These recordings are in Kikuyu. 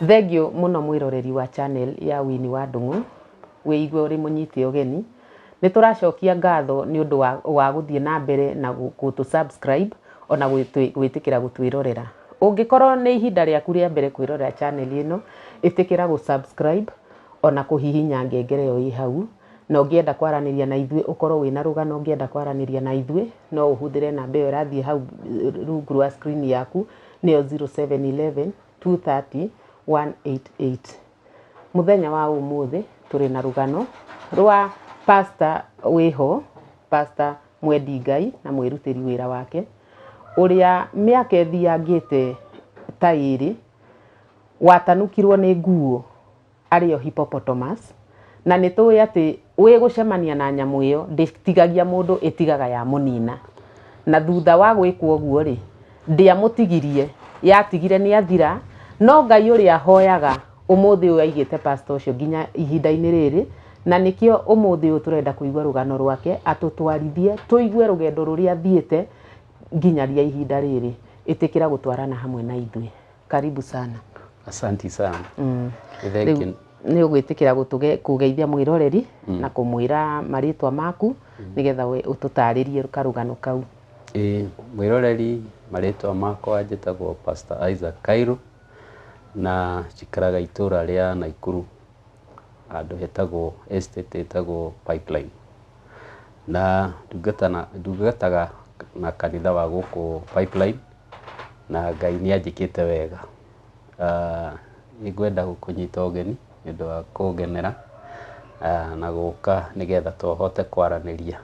Thengiũ mũno mwĩroreri wa channel ya Winnie wa Ndung'u, wĩigue ũrĩ mũnyite ũgeni. Nĩ tũracokia ngatho nĩ ũndũ wa gũthiĩ na mbere na gũtũ subscribe ona gwĩtĩkĩra gũtwĩrorera. Ũngĩkorwo nĩ ihinda rĩaku rĩa mbere kwĩrorera channel ĩno, ĩtĩkĩra gũ subscribe ona kũhihinya ngengere ĩyo ĩ hau. Na ũngĩenda kwaranĩria na ithuĩ, ũkorwo wĩna rũgano ũngĩenda kwaranĩria na ithuĩ, no ũhũthĩre namba ĩyo ĩrathiĩ hau rungu rwa screen yaku, nĩyo 0711 230 188. Mũthenya wa ũmũthĩ tũrĩ na rũgano rwa pastor wĩho, Pastor Mwendi Ngai na mwĩrutĩri wĩra wake, ũrĩa mĩaka ĩthiangĩte ta ĩrĩ watanukirwo nĩ nguo arĩyo hippopotamus, na nĩ tũĩ atĩ wĩ gũcemania na nyamũ ĩyo ndĩtigagia mũndũ, ĩtigaga ya mũnina. Na thutha wa gwĩkwo ũguo rĩ, ndĩamũtigirie, yatigire nĩ athira, no Ngai ũrĩa hoyaga ũmũthĩ ũyũ aigĩte pastor ũcio nginya ihinda-inĩ rĩrĩ, na nĩkĩo ũmũthĩ ũyũ tũrenda kũigua rũgano rwake, atũtwarithie, tũigue rũgendo rũrĩa athiĩte nginyagia ihinda rĩrĩ. Ĩtĩkĩra gũtwarana hamwe na ithuĩ. Karibu sana. Asanti sana. Thank you. Nĩ ũgwĩtĩkĩra kũgeithia mwĩroreri na kũmwĩra marĩtwa maku nĩgetha ũtũtarĩrie karũgano kau. Ĩĩ, mwĩroreri, marĩtwa makwa njĩtagwo Pastor Isaac Kairu na njikaraga itũra rĩa Naikuru handũ hetagwo estate ĩtagwo Pipeline, na ndungataga na kanitha wa gũkũ Pipeline, na Ngai nĩ anjĩkĩte wega. Nĩ ngwenda gũkũnyita ũgeni nĩ ũndũ wa kũngenera na gũka nĩgetha tũhote kwaranĩria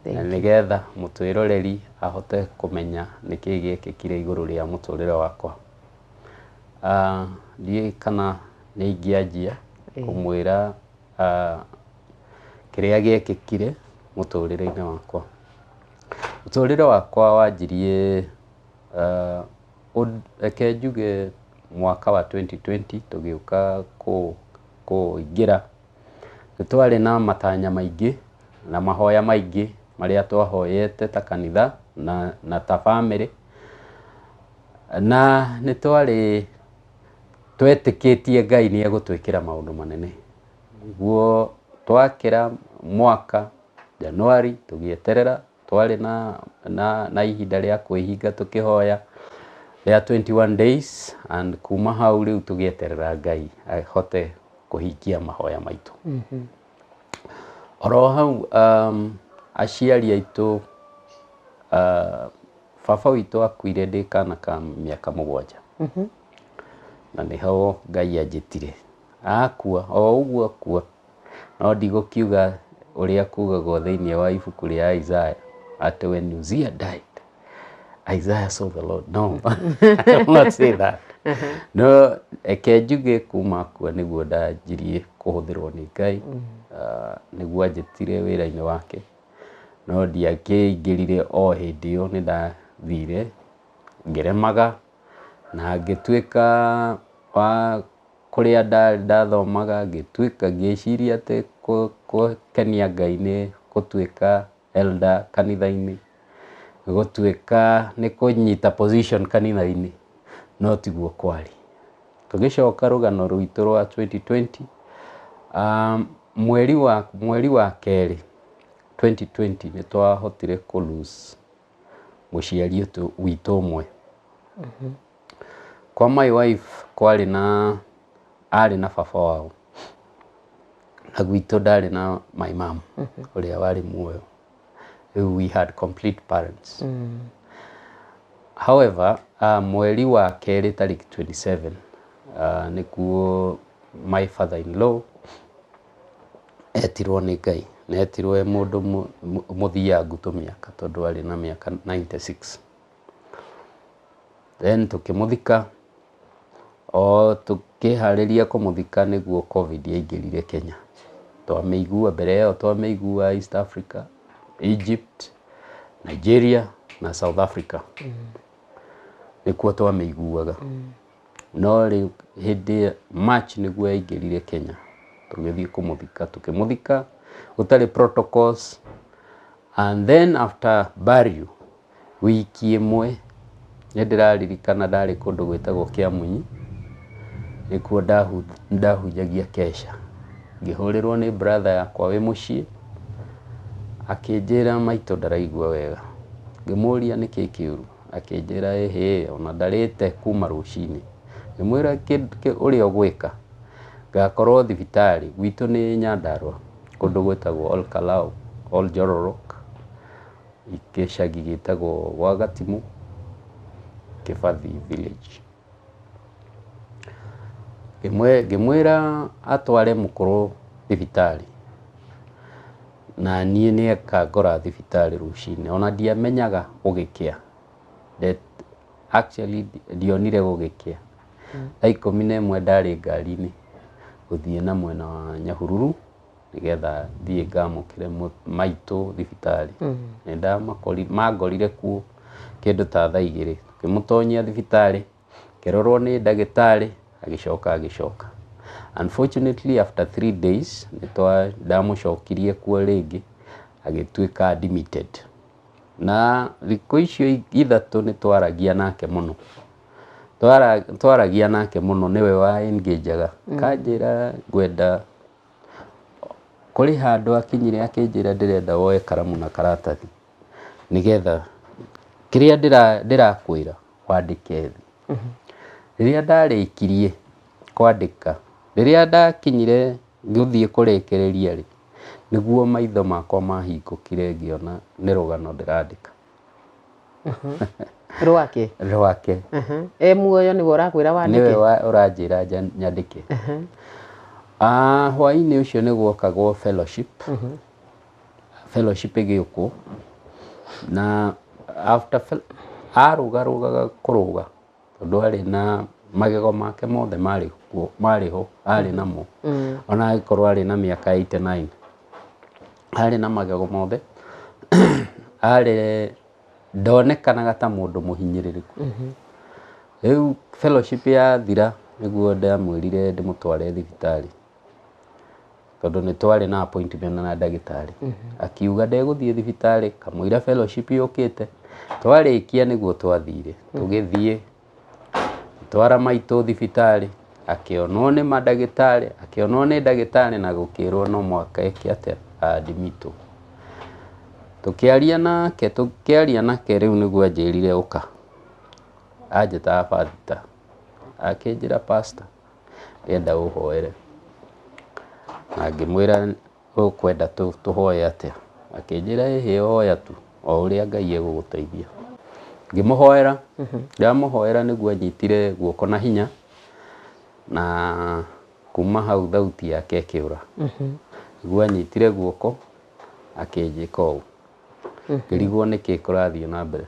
na nĩgetha mũtwĩroreri ahote kũmenya nĩkĩĩ gĩekĩkire igũrũ rĩa mũtũrĩre wakwa. Ndiũĩ kana nĩ ingĩanjia kũmwĩra kĩrĩa gĩekĩkire mũtũrĩre-inĩ wakwa. Mũtũrĩre wakwa wanjirie, reke njuge, mwaka wa 2020 tũgĩũka kũingĩra, nĩ twarĩ na matanya maingĩ na mahoya maingĩ marĩa twahoyete ta kanitha na ta bamĩrĩ, na nĩ twarĩ twetĩkĩtie Ngai nĩ egũtwĩkĩra maũndũ manene. Nĩguo twakĩra mwaka January tũgĩeterera, twarĩ na ihinda rĩa kwĩhinga tũkĩhoya rĩa 21 days, and kuma hau rĩu tũgĩeterera Ngai ahote kũhingia mahoya maitũ. Oro hau aciari aitũ, baba witũ akuire ndĩ kana ka mĩaka 7, na nĩho Ngai anjĩtire. Akua o ũguo akua, no ndigũkiuga ũrĩa kugagwo thĩinĩ wa ibuku rĩa Isaiah atĩ when Uzziah died, Isaiah saw the Lord. No, I will not say that. No reke njuge kuma akua nĩguo ndanjirie kũhũthĩrwo nĩ Ngai, nĩguo anjĩtire wĩra-inĩ wake, no ndiakĩingĩrire o hĩndĩ ĩyo. Nĩ ndathire ngĩremaga na ngĩtuĩka wa kũrĩa ndathomaga, ngĩtuĩka ngĩciria atĩ gũkenia Ngai nĩ gũtuĩka elder kanitha-inĩ, gũtuĩka nĩ kũnyita position kanitha-inĩ, no tiguo kwarĩ. Tũgĩcoka rũgano rwitũ rwa 2020, mweri wa kerĩ 2020 nĩ twahotire kũ lose mũciari witũ ũmwe. Kwa my wife kwarĩ na arĩ na baba wao, na gwitũ ndarĩ na my mom ũrĩa warĩ muoyo. Rĩu we had complete parents. However, mweri wa kerĩ tarĩki 27 nĩkuo my father in law etirwo nĩ Ngai, na etirwo e mũndũ mũthiangu tũmĩaka tondũ arĩ na mĩaka 96. Then tũkĩmũthika, o tũkĩharĩria kũmũthika nĩguo COVID yaingĩrire Kenya. Twamĩigua mbere ĩyo, twamĩigua East Africa, Egypt, Nigeria na South Africa nĩkuo twamĩiguaga, no rĩu hĩndĩ March nĩguo yaingĩrire Kenya. Tũgĩthiĩ kũmũthika, tũkĩmũthika gũtarĩ protocols, and then after burial wiki ĩmwe, nĩ ndĩraririkana ndarĩ kũndũ gwĩtagwo Kĩamunyi. Nĩkuo ndahunjagia kesha. Ngĩhũrĩrwo nĩ brother yakwa wĩ mũciĩ, akĩnjĩra maitũ ndaraigua wega. Ngĩmũria nĩkĩ kĩũru, akĩnjĩra ĩhĩ ona ndarĩte kuma rũcinĩ. Ngĩmwĩra ũrĩa ũgwĩka, ngakorwo thibitarĩ, gwitũ nĩ Nyandarũa, kũndũ gwĩtagwo Ol Kalou, Ol Jororok, gĩcagi gĩtagwo gwa Gatimũ, Kĩbathi village. Ngĩmwĩra atware mũkũrũ thibitarĩ, na niĩ nĩ akangora thibitarĩ rũcinĩ, ona ndiamenyaga gũgĩkĩa. Actually ndionire gũgĩkĩa. Thaa 11 ndarĩ ngari-inĩ gũthiĩ na mwena wa Nyahururu nĩgetha thiĩ ngamũkĩre maitũ thibitarĩ. Nĩ mangorire kuo kĩndũ ta thaa 2. Ngĩmũtonyia thibitarĩ, ngĩrorwo nĩ ndagĩtarĩ, agĩcoka agĩcoka. Unfortunately after 3 days ndamũcokirie kuo rĩngĩ, agĩtuĩka admitted. Na thikũ icio 3 nĩ twaragia nake mũno. Twaragia nake mũno, nĩwe wa engageaga. Kanjĩra ngwenda kũrĩ handũ akinyire akĩnjĩra ndĩrenda woe karamu na karatathi nĩgetha kĩrĩa ndĩrakwĩra wandĩke thĩ. Rĩrĩa ndarĩkirie kwandĩka, rĩrĩa ndakinyire gũthiĩ kũrĩkĩrĩria rĩ, nĩguo maitho makwa mahingũkire ngĩona nĩ rũgano ndĩrandĩka. Rwake? Rwake. E muoyo nĩwe ũrakwĩra wandĩke? Nĩwe ũranjĩra nyandĩke. Hwaĩ-inĩ ũcio nĩ gwokagwo fellowship. Fellowship ĩgĩũkwo. Na after arũgarũgaga kũrũga tondũ arĩ na magego make mothe marĩ kuo, marĩ ho, arĩ namo. Ona angĩkorwo arĩ na mĩaka 89. Arĩ na magego mothe. Arĩ ndonekanaga ta mũndũ mũhinyĩrĩrĩku. Rĩu fellowship yathira nĩguo ndamwĩrire ndĩmũtware thibitarĩ, tondũ nĩ twarĩ na appointment na ndagĩtarĩ. Akiuga ndegũthiĩ thibitarĩ kamũira fellowship yũkĩte. Twarĩkia nĩguo twathire, tũgĩthiĩ twara maitũ thibitarĩ, akĩonwo nĩ mandagĩtarĩ, akĩonwo nĩ ndagĩtarĩ na gũkĩrwo no mũhaka eke atĩa, admitwo. Tũkĩaria nake, tũkĩaria nake rĩu nĩguo anjĩrire ũka. Anjĩtaga pastor. Akĩnjĩra pastor, ndĩrenda ũhoere. Na ngĩmwĩra ũkwenda tũhoe atĩa? Akĩnjĩra ĩhĩ hoya tu, o ũrĩa Ngai egũgũteithia. Ngĩmũhoera, ndamũhoera nĩguo anyitire guoko na hinya, na kuma hau thauti yake ĩkĩũra. Nĩguo anyitire guoko, akĩnjĩka ũũ. Ngĩrigwo nĩkĩ kũrathiĩ na mbere.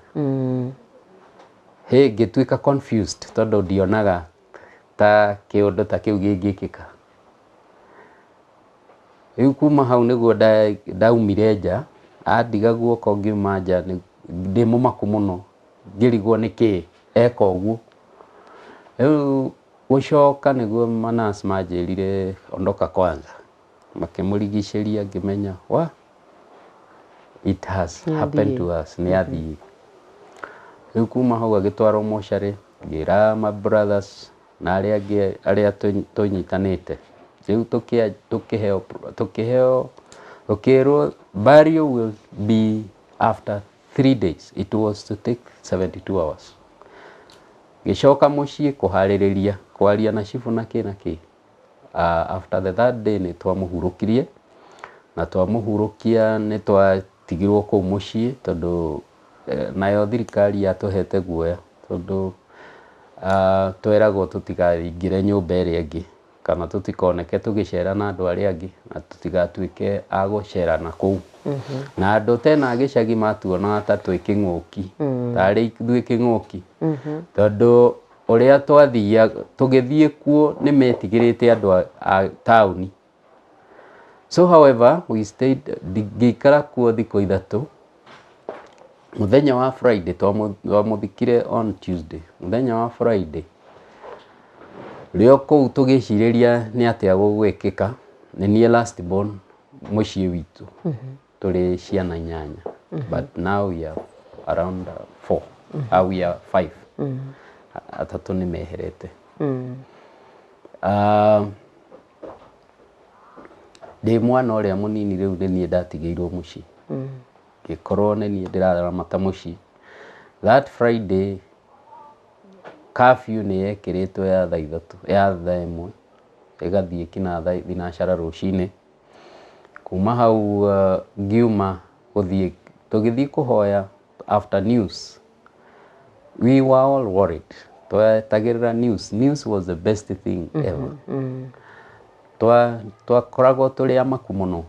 Hĩ, ngĩtuĩka confused tondũ ndionaga ta kĩũndũ ta kĩu gĩngĩkĩka. Rĩu kuma hau nĩguo ndaumire nja, andiga guoko ngiuma nja ndĩ mũmaku mũno, ngĩrigwo nĩkĩ eka ũguo. Rĩu gũcoka nĩguo manurse manjĩrire ondoka kwanza. Makĩmũrigicĩria ngĩmenya wa it has happened to us, nĩ athiĩ. Rĩu kuma hau agĩtwarwo mocarĩ, ngĩra my brothers na arĩa angĩ arĩa tũnyitanĩte. Rĩu tũkĩheo, tũkĩrwo burial will be after 3 days. It was to take 72 hours. Ngĩcoka mũciĩ kũharĩrĩria kwaria na cibũ na kĩ na kĩ. After the third day nĩ twamũhurũkirie, na twamũhurũkia nĩ twatigirwo kũu mũciĩ tondũ nayo thirikari yatũhete guoya tondũ tweragwo tũtikaingĩre nyũmba ĩrĩa ĩngĩ kana tũtikoneke tũgĩcera na andũ arĩa angĩ na tũtigatuĩke a gũcera na kũu. Na andũ tena gĩcagi matuonaga ta twĩ kĩng'ũki, tarĩ ithuĩ kĩng'ũki. Tondũ ũrĩa twathiaga tũgĩthiĩ kuo nĩ metigĩrĩte andũ a taũni. So however, we stayed, ngĩikara kuo thikũ 3. Mũthenya wa Friday, twamũthikire on Tuesday. Mũthenya wa Friday, rĩo kũu tũgĩcirĩria nĩ atĩa gũgwĩkĩka, nĩ niĩ last born mũciĩ witũ. Tũrĩ ciana 8. But now we are around 4. We are 5. Atatũ nĩ meherete. Ah, ndĩ mwana ũrĩa mũnini rĩu nĩ niĩ ndatigĩirwo mũciĩ, ngĩkorwo nĩ niĩ ndĩraramata mũciĩ. That Friday curfew nĩ yekĩrĩtwo ya thaa 3, ya thaa 1 ĩgathiĩ kinya thaa thinacara rũcinĩ. Kuma hau ngiuma gũthiĩ, tũgĩthiĩ kũhoya after news. We were all worried, twetagĩrĩra news. News was the best thing ever. Twakoragwo tũrĩ amaku mũno,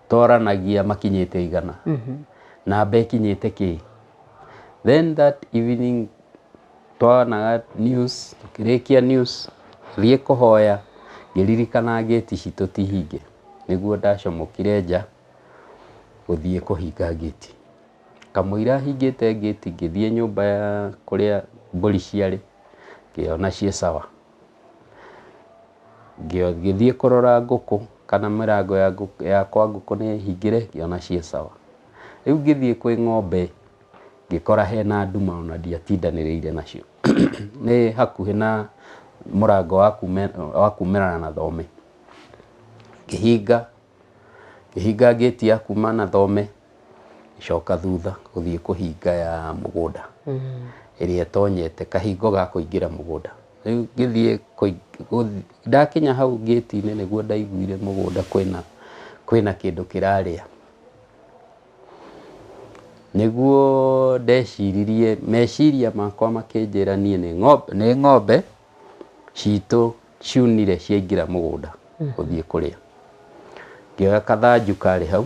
twaranagia makinyĩte igana, namba ĩkinyĩte kĩ. Then that evening twonaga news, tũkĩrĩkia news thiĩ kũhoya, ngĩririkana ngĩti citũ ti hinge, nĩguo ndacomokire nja gũthiĩ kũhinga ngĩti. Kamũira hingĩte ngĩti, ngĩthiĩ nyũmba ya kũrĩa mbũri ciarĩ, ngĩona ciĩ sawa. Ngĩthiĩ kũrora ngũkũ kana mĩrango ya kwa ngũkũ nĩ hingĩre, ngĩona ciĩ sawa. Rĩu ngĩthiĩ kwĩ ng'ombe, ngĩkora hena nduma, ona ndiatindanĩrĩire nacio. Nĩ hakuhĩ na mũrango wa kumĩrana na thome. Ngĩhinga ngĩti ya kuma na thome, ngĩcoka thutha gũthiĩ kũhinga ya mũgũnda ĩrĩa ĩtonyete kahingo ga kũingĩra mũgũnda. Rĩu ngĩthiĩ, ndakinya hau ngĩti-inĩ nĩguo ndaiguire mũgũnda kwĩna kĩndũ kĩrarĩa. Nĩguo ndeciririe, meciria makwa makĩnjĩra niĩ nĩ ng'ombe citũ ciunire ciaingĩra mũgũnda gũthiĩ kũrĩa. Ngĩoya kathanju karĩ hau,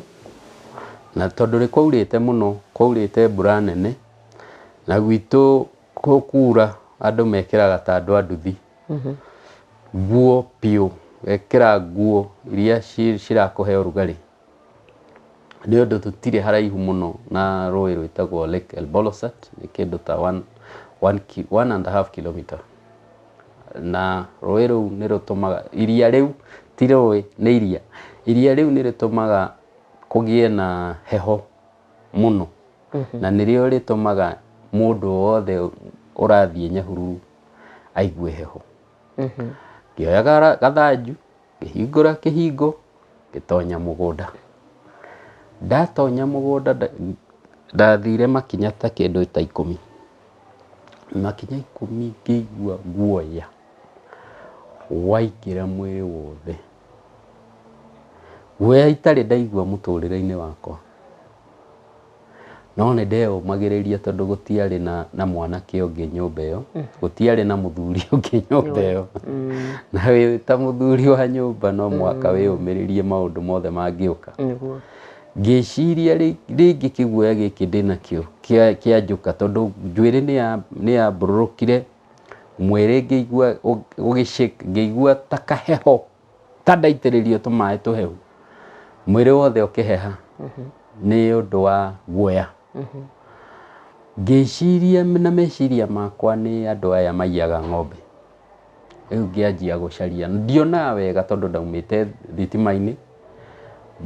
na tondũ nĩ kwaurĩte mũno, kwaurĩte mbura nene, na gwitũ gũkura andũ mekĩraga ta andũ a nduthi nguo biũ, gekĩra nguo iria cirakũhe ũrugarĩ, nĩ ũndũ tũtirĩ haraihu mũno na rũĩ rwĩtagwo Lake Elbolosat, nĩ kĩndũ ta 1.5 kilometer, na rũĩ rũu nĩ rũtũmaga, iria rĩu ti rũĩ, nĩ iria, iria rĩu nĩ rĩtũmaga kũgĩe na heho mũno, na nĩrĩo rĩtũmaga mũndũ wothe ũrathiĩ Nyahururu aigue heho. Ngĩoya gathanju, ngĩhingũra kĩhingo, ngĩtonya mũgũnda. Ndatonya mũgũnda, ndathire makinya ta kĩndũ ta 10, makinya 10, ngĩigua guoya waingĩra mwĩrĩ wothe, guoya itarĩ ndaigua mũtũrĩre-inĩ wakwa. No nĩ ndeyũmagĩrĩria tondũ gũtiarĩ na mwanake ũngĩ nyũmba ĩyo, gũtiarĩ na mũthuri ũngĩ nyũmba ĩyo, na wĩ ta mũthuri wa nyũmba no mũhaka wĩyũmĩrĩrie maũndũ mothe mangĩũka. Ngĩciria rĩngĩ kĩguoya gĩkĩ ndĩnakĩo kĩa njuka, tondũ njuĩrĩ nĩ yambũrũrũkire mwĩrĩ, ngĩigua ũgĩ-shake, ngĩigua ta kaheho, ta ndaitĩrĩrio tũmaĩ tũhehu, mwĩrĩ wothe ũkĩheha nĩ ũndũ wa guoya. Ngĩciria na meciria makwa nĩ andũ aya maiyaga ng'ombe. Rĩu ngĩanjia gũcaria, ndionaga wega tondũ ndaumĩte thitima-inĩ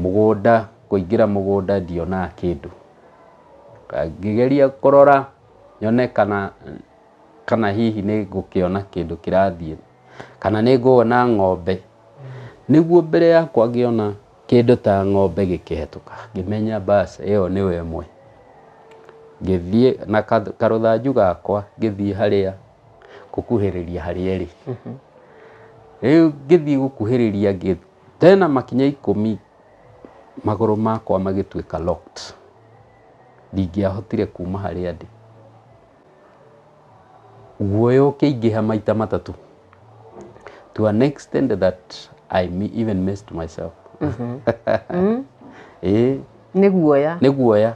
mũgũnda, kũingĩra mũgũnda ndionaga kĩndũ. Ngĩgeria kũrora nyone kana hihi nĩ ngũkĩona kĩndũ kĩrathiĩ, kana nĩ nguona ng'ombe. Nĩguo mbere yakwa ngĩona kĩndũ ta ng'ombe gĩkĩhetũka, ngĩmenya bas ĩyo nĩyo ĩmwe. Ngĩthiĩ na karũthanju gakwa, ngĩthiĩ harĩa gũkuhĩrĩria harĩa ĩrĩ. Rĩu ngĩthiĩ gũkuhĩrĩria tena makinya 10, magũrũ makwa magĩtuĩka locked, ndingĩahotire kuma harĩa ndĩ. Guoya ũkĩingĩha maita matatũ to an extent that I even missed myself. Ĩĩ. Nĩ guoya. Nĩ guoya.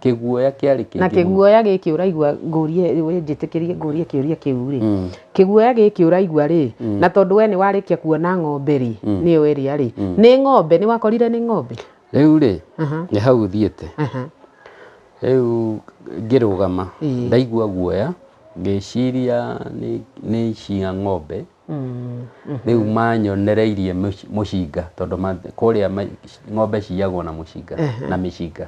Kĩguoya kĩarĩ kĩingĩ. Na kĩguoya gĩkĩ ũraigua, ngũrie, njĩtĩkĩrie ngũrie kĩũria kĩu rĩ, kĩguoya gĩkĩ ũraigua rĩ, na tondũ we nĩ warĩkia kuona ng'ombe rĩ, nĩyo ĩrĩa rĩ, nĩ ng'ombe nĩ wakorire nĩ ng'ombe? Rĩu rĩ, nĩ hau thiĩte. Rĩu ngĩrũgama, ndaigua guoya, ngĩciria nĩ cia ng'ombe. Rĩu manyonereirie mũcinga tondũ kũrĩa ng'ombe ciyagwo na mũcinga na mĩcinga.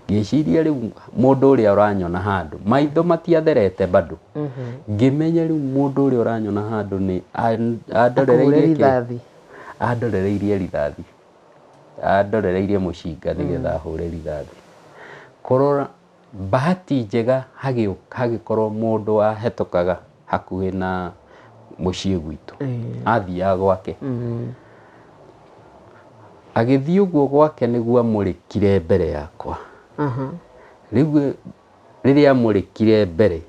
Ngĩciria rĩu mũndũ ũrĩa ũranyona handũ, maitho matiatherete bado. Ngĩmenya rĩu mũndũ ũrĩa ũranyona handũ nĩ Akũhũre andorereirie kĩ? rithathi. Andorereirie rithathi. Andorereirie mũcinga nĩgetha ahũre rithathi. Kũrora bahati njega hagĩkorwo mũndũ wahetũkaga hakuhĩ na mũciĩ gwitũ. Athiaga gwake. Agĩthiĩ ũguo gwake nĩguo amũrĩkire mbere yakwa. Rĩu rĩrĩa amũrĩkire mbere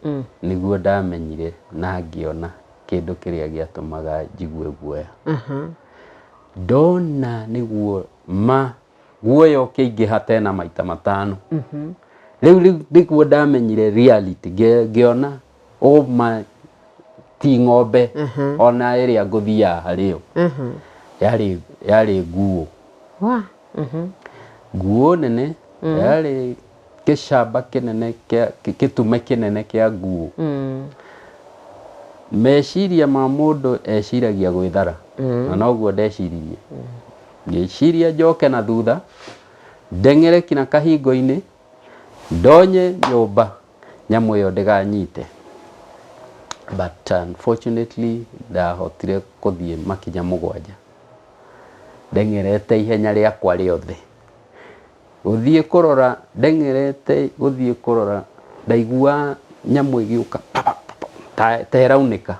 nĩguo ndamenyire na ngĩona kĩndũ kĩrĩa gĩatũmaga njigue guoya. Ndona nĩguo ma guoya ũkĩingĩha tena maita matano. Rĩu nĩguo ndamenyire reality, ngĩona ũma ti ng'ombe ona ĩrĩa ngũthiaga harĩyo. Yarĩ nguo. Wa. Nguo nene, yarĩ gĩcamba kĩnene kĩa gĩtume kĩnene kĩa nguo. Meciria ma mũndũ eciragia gwĩthara, na noguo ndeciririe. Ngĩciria njoke na thutha, ndeng'ere kinya kahingo-inĩ, ndonye nyũmba nyamũ ĩyo ndĩganyite. But unfortunately ndahotire gũthiĩ makinya 7. Ndeng'erete ihenya rĩakwa rĩothe. Gũthiĩ kũrora, ndeng'erete gũthiĩ kũrora, ndaigua nyamũ ĩgĩũka pa pa pa ta ĩraunĩka.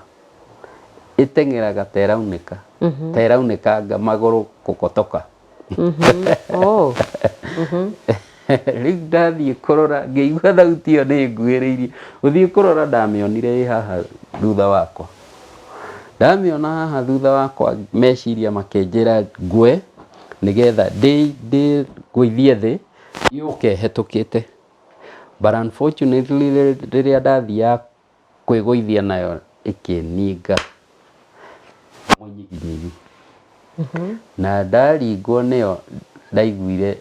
Ĩteng'eraga ta ĩraunĩka. Ta ĩraunĩkanga magũrũ kũkotoka. Oh. Rĩu ndathiĩ kũrora ngĩigua thauti ĩyo nĩ ĩnguhĩrĩirie. Gũthiĩ kũrora ndamĩonire ĩ haha thutha wakwa. Ndamĩona haha thutha wakwa meciria makĩnjĩra ngwe nĩgetha ndĩgũithie thĩ yũke ĩhetũkĩte. But unfortunately rĩrĩa ndathiaga kwĩgũithia nayo ĩkĩninga mũnyiginyigi. Na ndaringwo nĩyo ndaiguire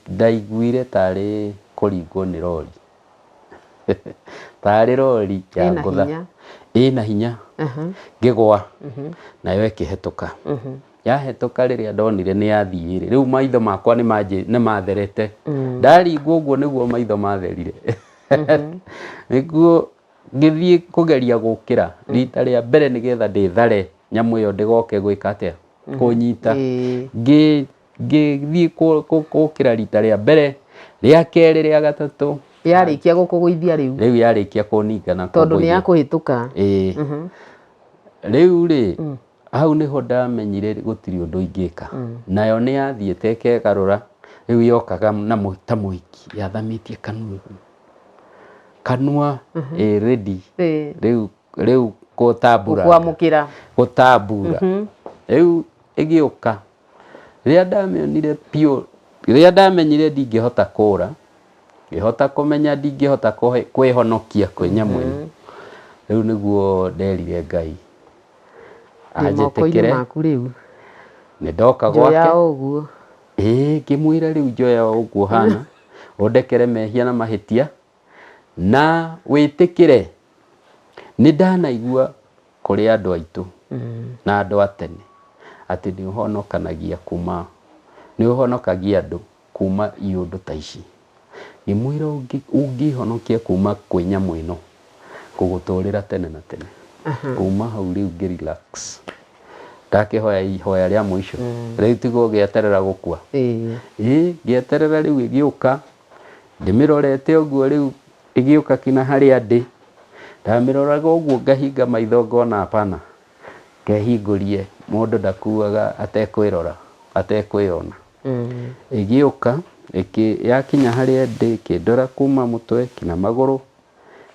ndaiguire tarĩ kũringwo nĩ rori. Tarĩ rori ya Ĩna ngũtha. hinya. Ĩna hinya. Ngĩgwa nayo ĩkĩhetũka. Yahetũka rĩrĩa ndonire nĩ yathiĩ rĩ, rĩu maitho makwa nĩ matherete. Ndaringwo ũguo nĩguo maitho matherire. Nĩguo ngĩthiĩ kũgeria gũkĩra rita rĩa mbere nĩgetha ndĩthare nyamũ ĩyo ndĩgoke gwĩka atĩa? Kũnyita. Ngĩthiĩ gũkĩra rita rĩa mbere, rĩa kerĩ, rĩa gatatũ. Yarĩkia gũkũgũithia rĩu. Rĩu yarĩkia kũninga na Tondũ nĩ kũngũithia. yakũhĩtũka. Ĩĩ. Rĩu rĩ, hau nĩho ndamenyire gũtirĩ ũndũ ingĩka. Nayo nĩ yathiĩte ĩkegarũra, rĩu yokaga na ta mũhiki, yathamĩtie kanua ũguo. Kanua ĩ ready. Rĩu rĩu gũtambura. Gũkwamũkĩra. Gũtambura. Rĩu ĩgĩũka. Rĩrĩa ndamĩonire biũ, rĩrĩa ndamenyire ndingĩhota kũra, ngĩhota kũmenya ndingĩhota kwĩhonokia kwĩ nyamũ ĩno. Rĩu nĩguo nderire Ngai Ndĩ moko-inĩ anjĩtĩkĩre. maku rĩu. Nĩ ndoka Njoya gwake. o ũguo. Ĩĩ, ngĩmwĩra rĩu njoya o ũguo hana, ũndekere mehia na mahĩtia, na wĩtĩkĩre nĩ ndanaigua kũrĩ andũ aitũ na andũ a tene atĩ nĩ ũhonokanagia kuma, nĩ ũhonokagia andũ kuma iũndũ ta ici. Ngĩmwĩra ũngĩhonokia kuma kwĩ nyamũ ĩno, ngũgũtũrĩra tene na tene. Kuma hau rĩu ngĩ relax. Ndakĩhoya ihoya rĩa mũico. Rĩu tiga ũgĩeterera gũkua. Ĩĩ, ngĩeterera rĩu ĩgĩũka, ndĩmĩrorete ũguo rĩu ĩgĩũka kinya harĩa ndĩ. Ndamĩroraga ũguo ngahinga maitho ngona hapana. Ngehingũrie, mũndũ ndakuaga atekwĩrora, atekwĩyona. Ĩgĩũka, yakinya harĩa ndĩ, ĩkĩndora kuma mũtwe kinya magũrũ,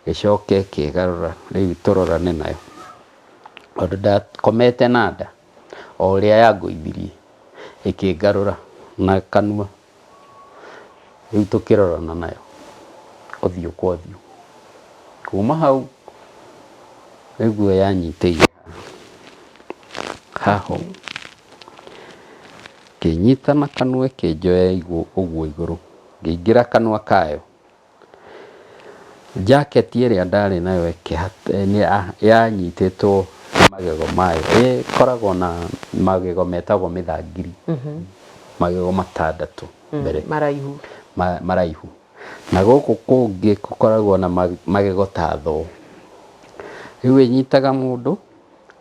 ĩcoke ĩkĩgarũra, rĩu tũrorane nayo. Tondũ ndakomete na nda, o ũrĩa yangũithirie, ĩkĩngarũra na kanua. Rĩu tũkĩrorana nayo, ũthiũ kwa ũthiũ. Kuma hau, nĩguo yanyitĩire haha ũũ. Ĩkĩnyita na kanua ĩkĩnjoya ũguo igũrũ, ngĩingĩra kanua kayo. Jacket ĩrĩa ndarĩ nayo yanyitĩtwo Magego mayo ĩkoragwo na magego metagwo mĩthangiri, magego matandatũ mbere. Maraihu. Maraihu, na gũkũ kũngĩ gũkoragwo na magego ta thoo. Rĩu ĩnyitaga mũndũ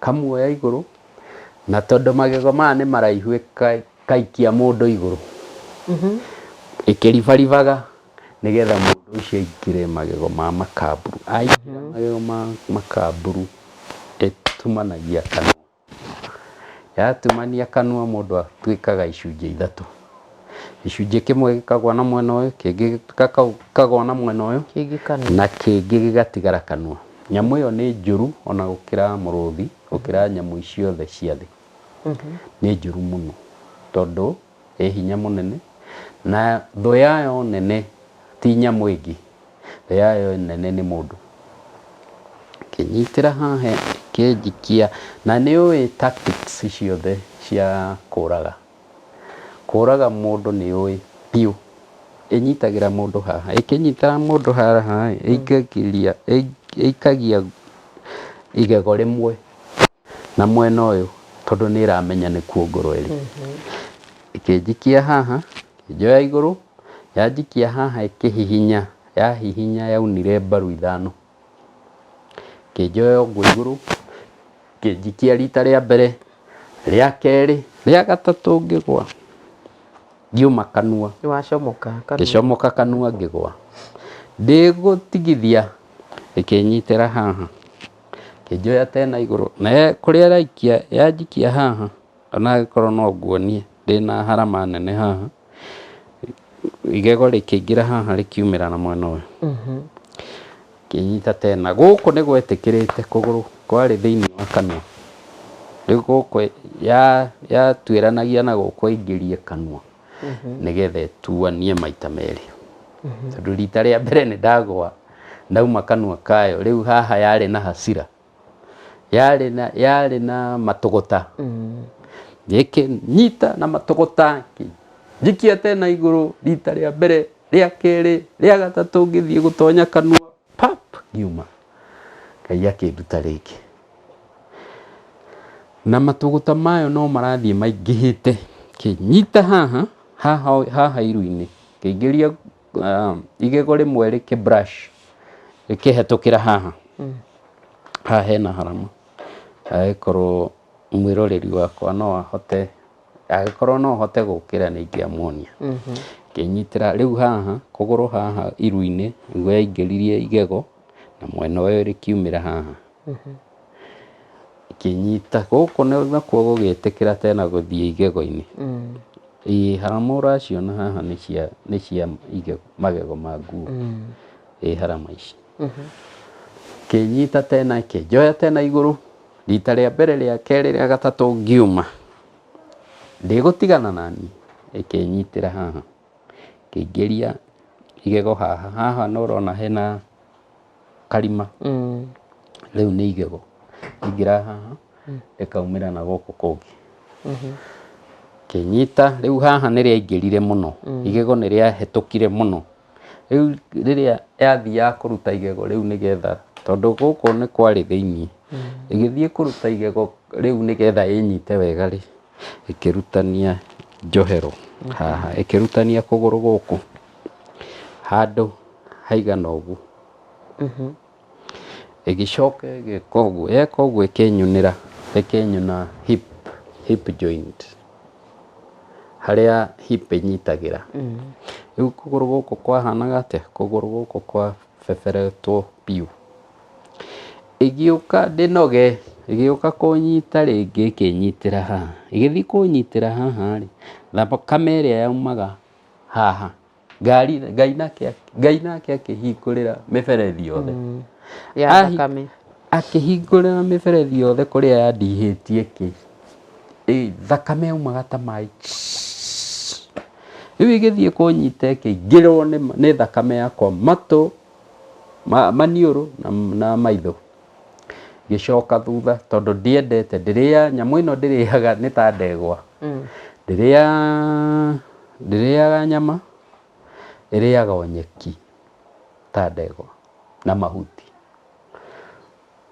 kamuoya igũrũ, na tondũ magego maya nĩ maraihu ĩkaikia mũndũ igũrũ ĩkĩribaribaga nĩgetha mũndũ ũcio aingĩre magego ma makamburu. Aingĩra magego ma makamburu ĩtumanagia kanua, yatumania kanua mũndũ atuĩkaga icunjĩ ithatũ. Gĩcunjĩ kĩmwe gĩkagwa na mwena ũyũ, kĩngĩ gĩkagwa na mwena ũyũ, Kĩngĩ kanua. Na kĩngĩ gĩgatigara kanua. Nyamũ ĩyo nĩ njũru ona gũkĩra mũrũthi, gũkĩra nyamũ ciothe cia thĩ. Nĩ njũru mũno tondũ ĩ hinya mũnene, na thũ yayo nene ti nyamũ ĩngĩ, thũ yayo nene nĩ mũndũ. Kĩnyitĩra haha kĩnjikia, na nĩ ũĩ tactics ciothe cia kũraga. Kũraga mũndũ nĩ ũĩ biũ. Ĩnyitagĩra mũndũ haha, ĩkĩnyitĩra mũndũ haha ĩikagia ĩikagia igego rĩmwe na mwena ũyũ tondũ nĩ ĩramenya nĩkuo ngoro ĩrĩ. Ĩkĩnjikia haha, ĩkĩnjoya igũrũ, yanjikia haha ĩkĩhihinya, yahihinya yaunire mbaru ithano. Ĩkĩnjoya ũguo igũrũ, ĩkĩnjikia rita rĩa mbere, rĩa kerĩ, rĩa gatatũ ngĩgwa. Ngiuma kanua. Wacomoka kanua. Ngĩcomoka kanua ngĩgwa. Ndĩgũtigithia ĩkĩnyitĩra haha. Ĩkĩnjoya tena igũrũ na kũrĩa ĩraikia yanjikia haha, ona angĩkorwo no nguonie ndĩna harama nene haha, igego rĩkĩingĩra haha rĩkiumĩra na mwena ũyũ. Kĩnyita tena gũkũ nĩ gwetĩkĩrĩte kũgũrũ kwarĩ thĩinĩ wa kanua. Rĩu gũkũ yatuĩranagia na gũkũ ĩingĩrie kanua nĩgetha ĩtuanie maita merĩ. Tondũ rita rĩa mbere nĩ ndagwa ndauma kanua kayo, rĩu haha yarĩ na hasira, yarĩ na matũgũta. Ĩkĩnyita na matũgũta, njikia tena igũrũ rita rĩa mbere, rĩa kerĩ, rĩa gatatũ ngĩthiĩ gũtonya kanua, pap, ngiuma. Ngai akĩnduta rĩngĩ. Na matũgũta mayo no marathiĩ maingĩhĩte. Kĩnyita haha, haha haha iru-inĩ, kĩingĩria igego rĩmwe rĩkĩ brush, rĩkĩhetũkĩra haha. Haha hena harama. Angĩkorwo mwĩroreri wakwa no ahote, angĩkorwo no hote gũkĩra nĩ ingĩamuonia. Kĩnyitĩra rĩu haha, kũgũrũ haha iru-inĩ, nĩguo yaingĩririe igego, na mwena ũyũ rĩkiumĩra haha. Kĩnyita gũkũ nakuo gũgĩtĩkĩra tena gũthiĩ igego-inĩ. Ĩĩ harama ũraciona haha nĩ cia igego, magego ma nguo. Ĩĩ harama ici. Kĩnyita tena kĩnjoya tena igũrũ, rita rĩa mbere, rĩa kerĩ, rĩa gatatũ ngiuma. Ndĩgũtigana naniĩ, ĩkĩnyitĩra haha. Kĩingĩria igego haha, haha nĩ ũrona hena karima. Rĩu nĩ igego. Ingĩra haha, rĩkaumĩra na gũkũ kũngĩ. Kĩnyita, rĩu haha nĩ rĩaingĩrire mũno. Igego nĩ rĩahetũkire mũno. Rĩu rĩrĩa yathiaga kũruta igego rĩu nĩgetha, tondũ gũkũ nĩ kwarĩ thĩiniĩ, ĩgĩthiĩ kũruta igego rĩu nĩgetha ĩnyite wega rĩ, ĩkĩrutania njohero haha, ĩkĩrutania kũgũrũ gũkũ handũ haigana ũguo. Ĩgĩcoka ĩgĩka ũguo, yeka ũguo ĩkĩnyunĩra, ĩkĩnyuna hip joint, harĩa hip ĩnyitagĩra. Rĩu kũgũrũ gũkũ kwahanaga atĩa? Kũgũrũ gũkũ kwabeberetwo biũ. Ĩgĩũka ndĩnoge, ĩgĩũka kũnyita rĩngĩ ĩkĩnyitĩra haha. Ĩgĩthiĩ kũnyitĩra haha rĩ, thakame ĩrĩa yaumaga haha, ngari Ngai nake akĩhingũrĩra mĩberethi yothe. Ya thakame. Akĩhingũrĩra mĩberethi yothe kũrĩa yandihĩtie thakame yaumaga ta maĩ. Rĩu ĩgĩthiĩ kũnyita ĩkĩingĩrwo nĩ thakame yakwa matũ, maniũrũ na maitho. Ngĩcoka thutha tondũ ndiendete, ndĩrĩa nyamũ ĩno ndĩrĩaga nĩ ta ndegwa. Ndĩrĩaga nyama, ĩrĩaga o nyeki ta ndegwa na mahuti.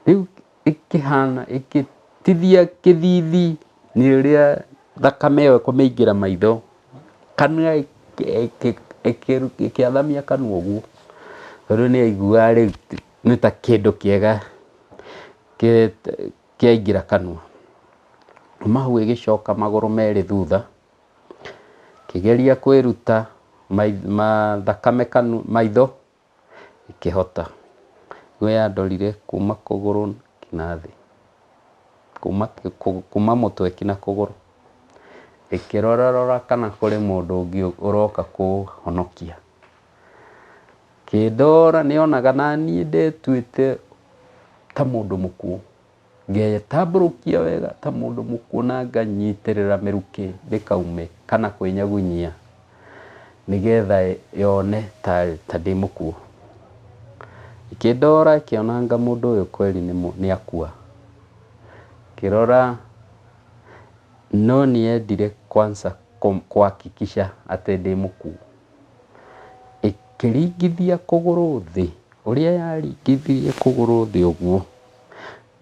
Rĩu ĩkĩhana Ĩkĩtithia kĩthithi nĩ ũrĩa thakame ĩyo ĩkũmĩingĩra maitho, kanua ĩkĩathamia kanua ũguo, tondũ nĩ yaiguaga rĩu nĩ ta kĩndũ kĩega kĩaingĩra kanua. Kuma hau ĩgĩcoka magũrũ merĩ thutha, ĩkĩgeria kwĩruta thakame maitho, ĩkĩhota. Nĩguo yandorire kuma kũgũrũ nginya thĩ, kuma mũtwe nginya kũgũrũ. Ĩkĩrora rora kana kũrĩ mũndũ ũngĩ ũroka kũhonokia. Ĩkĩndora nĩyonaga naniĩ ndetuĩte ta mũndũ mũkuũ. Ngetambũrũkia wega ta mũndũ mũkuũ na nganyitĩrĩra mĩrukĩ ndĩkaume kana kwĩnyagunyia nĩgetha yone ta ndĩ mũkuũ. Ĩkĩndora ĩkĩona anga mũndũ ũyũ kweri nĩ akua. Ĩkĩrora no nĩ yendire kwanza kũ hakikisha atĩ ndĩ mũkuũ. Ĩkĩringithia kũgũrũ thĩ, ũrĩa yaringithirie kũgũrũ thĩ ũguo,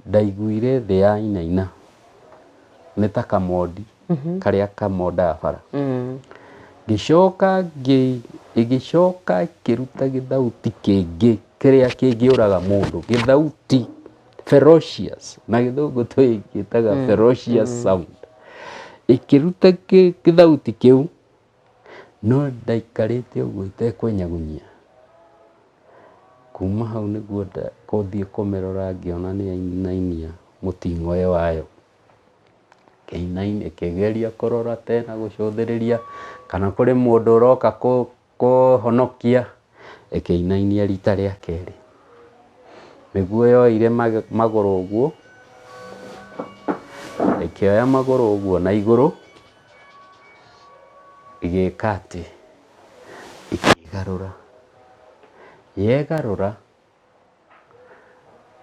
ndaiguire thĩ yainaina nĩ ta kamondi karĩa kamondaga bara. Ngĩcoka ĩgĩcoka ĩkĩruta gĩthauti kĩngĩ kĩrĩa kĩngĩũraga mũndũ, gĩthauti ferocious, na gĩthũngũ tũgĩtaga ferocious sound. Ĩkĩruta gĩthauti kĩu, no ndaikarĩte ũguo itekwenyagunyia. Kuma hau nĩguo gũthiĩ kũmĩrora ngĩona nĩ yainainia mũting'oe wayo. Ĩkĩinainia ĩkĩgeria kũrora tena gũcũthĩrĩria kana kũrĩ mũndũ ũroka kũhonokia, ĩkĩinainia rita rĩa kerĩ. Nĩguo yoire magũrũ ũguo, ĩkĩoya magũrũ ũguo na igũrũ, ĩgĩka atĩ, ĩkĩgarũra. Yegarũra,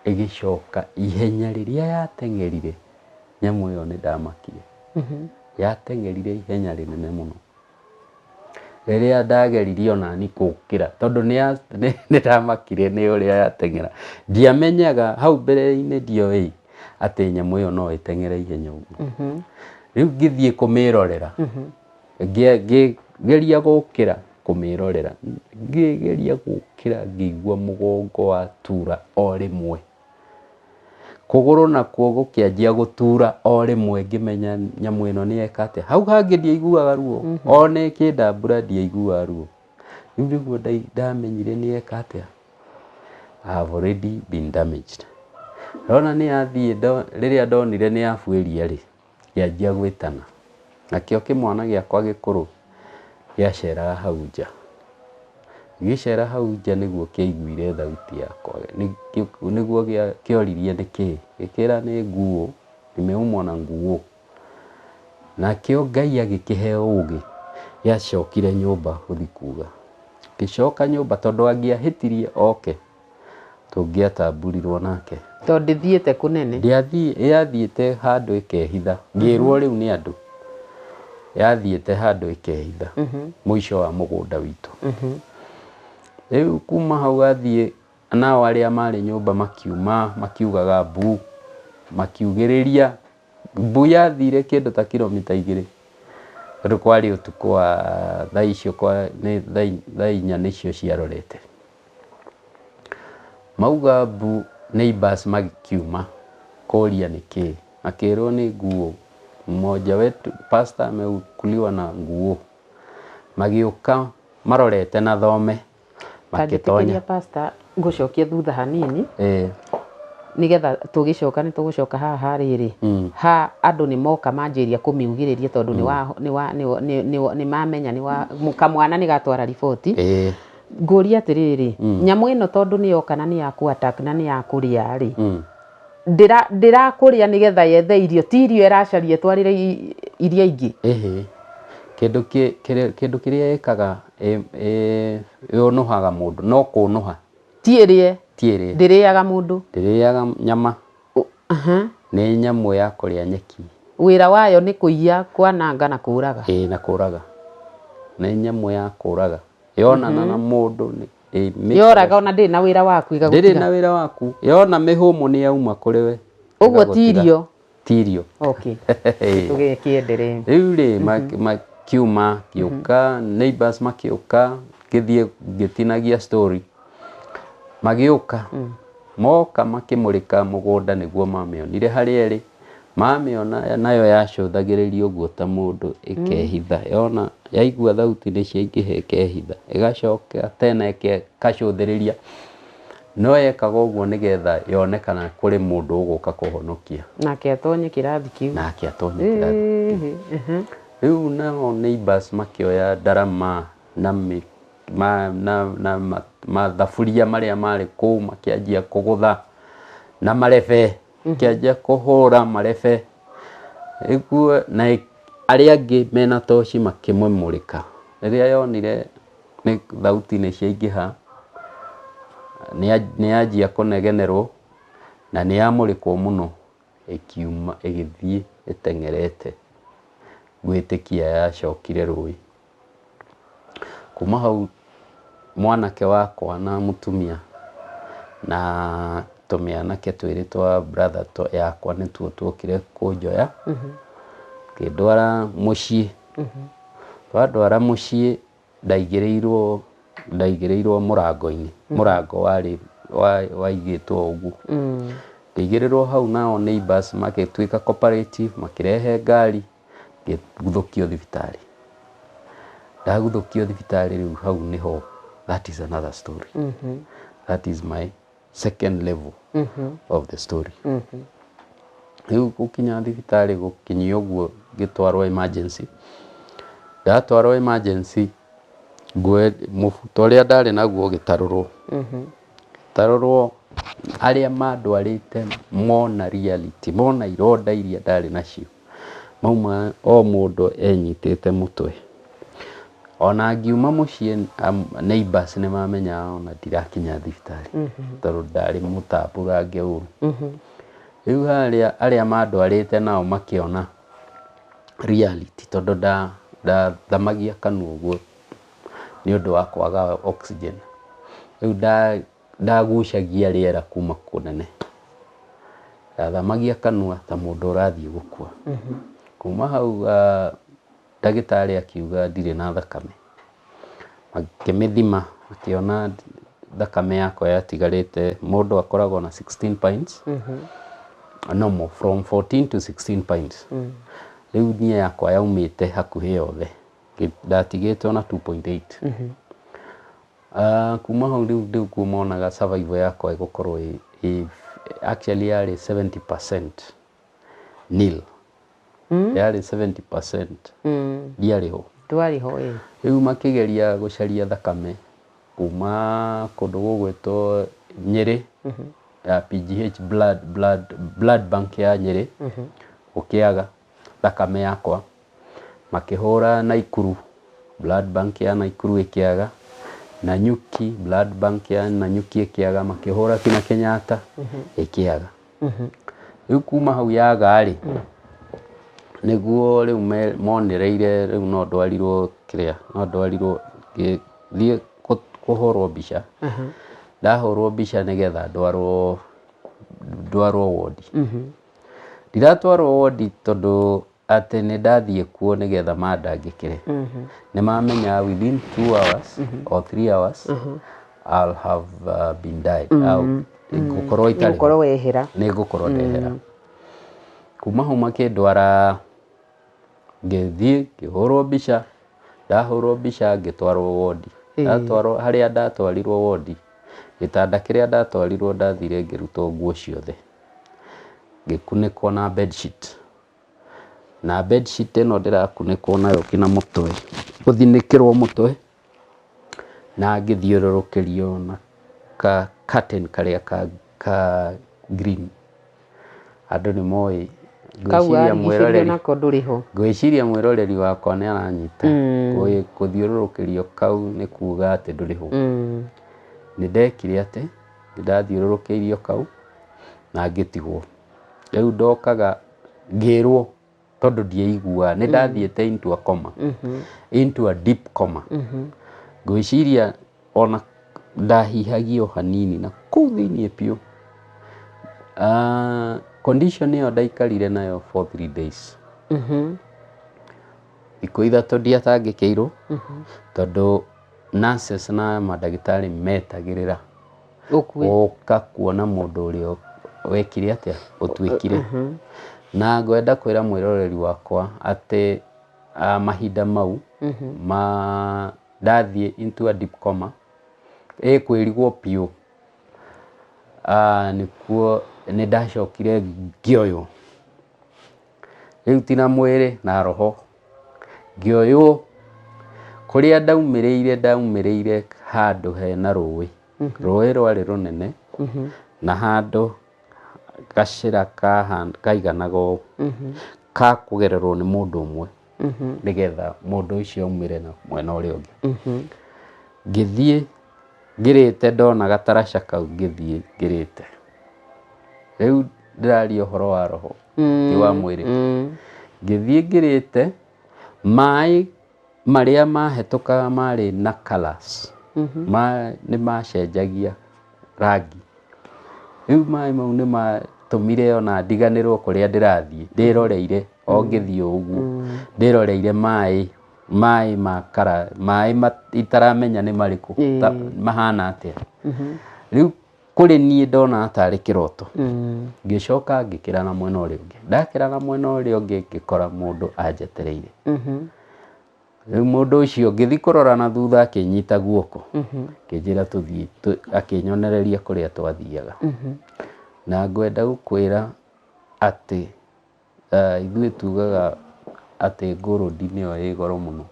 ĩgĩcoka ihenya rĩrĩa yateng'erire, nyamũ ĩyo nĩ ndamakire. Yateng'erire ihenya rĩnene mũno. Rĩrĩa ndageririe onani gũkĩra, tondũ nĩ ndamakire nĩ ũrĩa yateng'era. Ndiamenyaga hau mbere-inĩ ndioĩ atĩ nyamũ ĩyo no ĩteng'ere ihenya ũguo. Rĩu ngĩthiĩ kũmĩrorera, ngĩgeria gũkĩra kũmĩrorera, ngĩgeria gũkĩra ngĩigua mũgongo watura o rĩmwe. Kũgũrũ nakuo gũkĩanjia gũtura o rĩmwe ngĩmenya nyamũ ĩno nĩ yeka atĩa. Hau hangĩ ndiaiguaga ruo, ona ĩkĩndambura ndiaiguaga ruo. Rĩu nĩguo ndamenyire nĩ yeka atĩa, I have already been damaged. Ndona nĩ yathiĩ, rĩrĩa ndonire nĩ yabuĩria rĩ, ngĩanjia gwĩtana. Nakĩo kĩmwana gĩakwa gĩkũrũ gĩaceraga hau nja. Gĩgĩcera hau nja nĩguo kĩaiguire thauti yakwa, nĩguo kĩoririe nĩkĩĩ, gĩkĩra nĩ nguũ, nimeumwa na nguũ. Nakĩo Ngai agĩkĩhe ũgĩ, gĩacokire nyũmba gũthiĩ kuga. Gĩcoka nyũmba tondũ angĩahĩtirie oke, tũngĩatamburirwo nake. Tondũ ndĩthiĩte kũnene. Yathiĩte handũ ĩkehitha, ngĩrwo rĩu nĩ andũ, yathiĩte handũ ĩkehitha mũico wa mũgũnda witũ. Rĩu kuma hau athiĩ, nao arĩa marĩ nyũmba makiuma makiugaga mbu, makiugĩrĩria. Mbu yathire kĩndũ ta kilomita 2, tondũ kwarĩ ũtukũ wa thaa icio nĩ thaa 4 nĩcio ciarorete. Mauga mbu neighbours makiuma kũria nĩkĩĩ, makĩrwo nĩ nguo, mmoja wetu pastor amekuliwa na nguo. Magĩũka marorete na thome makĩtonya. Tanjĩtĩkĩria pastor ngũcokie thutha hanini. Nĩgetha tũgĩcoka nĩ tũgũcoka haha ha rĩrĩ, ha andũ nĩ moka manjĩria kũmiugĩrĩria tondũ nĩ mamenya kamwana nĩ gatwara riboti. Ngũria atĩrĩrĩ, nyamũ ĩno tondũ nĩ yoka na nĩ ya kũ attack na nĩ ya kũrĩa rĩ, ndĩrakũrĩa nĩgetha yethe irio, ti irio ĩracaria ĩtwarĩre iria ingĩ? Ĩhĩ, kĩndũ kĩrĩa ĩkaga yũnũhaga mũndũ, no kũnũha. Ti ĩrĩe? Ti ĩrĩe. Ndĩrĩaga mũndũ? Ndĩrĩaga nyama. Nĩ nyamũ ya kũrĩa nyeki. Wĩra wayo nĩ kũiya, kwananga na kũraga? Ĩĩ na kũraga. Nĩ nyamũ ya kũraga. Yonana na mũndũ Yoraga ona ndĩrĩ na wĩra waku ĩgagũtiga. Ndĩrĩ na wĩra waku. Yona mĩhũmũ nĩ yauma kũrĩ we. Ũguo ti irio? Ti irio. Okay, tũgĩkĩenderee. Rĩu rĩ, makiuma ngĩũka, neighbors makĩũka, ngĩthiĩ ngĩtinagia story, magĩũka, moka makĩmũrĩka mũgũnda nĩguo mamĩonire harĩa ĩrĩ. Mamĩona nayo yacũthagĩrĩria ũguo ta mũndũ, ĩkehitha. Yona yaigua thauti nĩ ciaingĩha, ĩkehitha, ĩgacoka tena ĩkacũthĩrĩria, no yekaga ũguo nĩgetha yone kana kũrĩ mũndũ ũgũka kũhonokia. Nake atonye kĩrathi kĩu. Nake atonye kĩrathi kĩu. Rĩu nao neighbors makĩoya ndarama na na mathaburia marĩa marĩ kũu, makĩanjia kũgũtha na marebe, makĩanjia kũhũra marebe ĩguo, na arĩa angĩ mena toci makĩmũmũrĩka. Rĩrĩa yonire nĩ thauti nĩ ciaingĩha, nĩ yanjia kũnegenerwo na nĩ yamũrĩkwo mũno, ĩkiuma ĩgĩthiĩ ĩteng'erete. Gwĩtĩkia yacokire rũĩ. Kuma hau mwanake wakwa na mũtumia na tũmĩanake twĩrĩ twa brother yakwa nĩtuo tuokire kũnjoya, kĩndwara mũciĩ. Twandwara mũciĩ, ndaigĩrĩirwo mũrango-inĩ, mũrango warĩ waigĩtwo ũguo, ngĩigĩrĩrwo hau. Nao neighbors magĩtuĩka cooperative, makĩrehe ngari, ngĩguthũkio thibitarĩ. Ndaguthũkio thibitarĩ, rĩu hau nĩho, that is another story, that is my second level of the story. Rĩu gũkinya thibitarĩ, gũkinyia ũguo, ngĩtwarwo emergency. Ndatwarwo emergency, nguo, mũbuto ũrĩa ndarĩ naguo ũgĩtarũrwo tarũrwo. Arĩa mandwarĩte mona reality, mona ironda iria ndarĩ nacio, mauma o mũndũ enyitĩte mũtwe. Ona ngiuma mũciĩ, neighbors nĩ mamenyaga ona ndirakinya thibitarĩ, tondũ ndarĩ mũtamburange ũru. Rĩu harĩa arĩa mandwarĩte nao makĩona reality, tondũ ndathamagia kanua ũguo nĩ ũndũ wa kwaga oxygen. Rĩu ndagucagia rĩera kuma kũnene, ndathamagia kanua ta mũndũ ũrathiĩ gũkua. Kuma hau, ndagĩtarĩ akiuga ndirĩ na thakame. Makĩmĩthima, makĩona thakame yakwa yatigarĩte, mũndũ akoragwo na 16 pints normal, from 14 to 16 pints. Rĩu niĩ yakwa yaumĩte hakuhĩ yothe, ndatigĩtwo na 2.8. Kuma hau rĩu nĩguo monaga survival yakwa ĩgũkorwo actually yarĩ 70% nil, yarĩ 70%, ndiarĩ ho. Ndwarĩ ho ĩ. Rĩu makĩgeria gũcaria thakame kuma kũndũ gũgwĩtwo Nyĩrĩ ya PGH, blood bank ya Nyĩrĩ, gũkĩaga thakame yakwa. Makĩhũra Naikuru, blood bank ya Naikuru ĩkĩaga. Nanyuki, blood bank ya Nanyuki ĩkĩaga. Makĩhũra kinya Kenyatta, ĩkĩaga. Rĩu kuma hau yaga rĩ, nĩguo rĩu monereire rĩu no ndwarirwo kĩrĩa, no ndwarirwo, ngĩthiĩ kũhũrwo mbica. Ndahũrwo mbica nĩgetha ndwarwo wodi. Ndiratwarwo wodi tondũ atĩ nĩ ndathiĩ kuo nĩgetha mandangĩkĩre. Nĩ mamenya within 2 hours or 3 hours I'll have been died. Ngũkorwo itarĩ ho. Gũkorwo wehera. Nĩ ngũkorwo ndehera. Kuma hau makĩndwara, ngĩthiĩ ngĩhũrwo mbica. Ndahũrwo mbica, ngĩtwarwo wodi. Ndatwarwo, harĩa ndatwarirwo wodi, gĩtanda kĩrĩa ndatwarirwo, ndathire ngĩrutwo nguo ciothe, ngĩkunĩkwo na bedsheet, na bedsheet ĩno ndĩrakunĩkwo nayo kinya mũtwe, gũthinĩkĩrwo mũtwe, na ngĩthiũrũrũkĩrio na ka curtain karĩa ka green. Andũ nĩ moĩ. Kau Ngwĩciria warigicĩrio mwĩroreri nako ndũrĩ ho. Ngwĩciria mwĩroreri wakwa nĩ aranyita. Gũthiũrũrũkĩrio kau nĩ kuga atĩ ndũrĩ ho. Nĩ ndekire atĩ nĩ ndathiũrũrũkĩirio kau na ngĩtigwo. Rĩu ndokaga ngĩrwo, tondũ ndieiguaga, nĩ ndathiĩte into a coma, into a deep coma. Ngwĩciria ona ndahihagia o hanini na kũu thĩiniĩ biũ. Ah, Condition ĩyo ndaikarire nayo for 3 days, thikũ 3 ndiatangĩkĩirwo, tondũ nurses na mandagĩtarĩ metagĩrĩra ũkue. Gũka kuona mũndũ ũrĩa wekire atĩa, ũtuĩkire. Na ngwenda kwĩra mwĩroreri wakwa atĩ mahinda mau ma ndathiĩ into a deep coma, ĩkwĩrigwo biũ, nĩkuo nĩ ndacokire ngĩoywo rĩu, ti na mwĩrĩ na roho, ngĩoywo kũrĩa ndaumĩrĩire. Ndaumĩrĩire handũ hena rũĩ, rũĩ rwarĩ rũnene, na handũ gacĩra kaiganaga ũũ ka kũgererwo nĩ mũndũ ũmwe, nĩgetha mũndũ ũcio aumĩre na mwena ũrĩa ũngĩ. Ngĩthiĩ ngĩrĩte, ndona gataraca kau, ngĩthiĩ ngĩrĩte. Rĩu ndĩraria ũhoro wa roho, ti wa mwĩrĩ. Ngĩthiĩ ngĩrĩte maĩ marĩa mahetũkaga marĩ na colours, nĩ macenjagia rangi. Rĩu maĩ mau nĩ matũmire ona ndiganĩrwo kũrĩa ndĩrathiĩ. Ndĩroreire o ngĩthiĩ o ũguo, ndĩroreire maĩ, maĩ ma kara maĩ itaramenya nĩ marĩkũ, mahana atĩa. Rĩu kũrĩ niĩ ndona tarĩ kĩroto. Ngĩcoka ngĩkĩra na mwena ũrĩa ũngĩ. Ndakĩra na mwena ũrĩa ũngĩ, ngĩkora mũndũ anjetereire. Rĩu mũndũ ũcio, ngĩthiĩ kũrora na thutha, akĩnyita guoko, akĩnjĩra tũthiĩ, akĩnyonereria kũrĩa twathiaga. Na ngwenda gũkwĩra atĩ ithuĩ tugaga atĩ gold nĩyo ĩ goro mũno.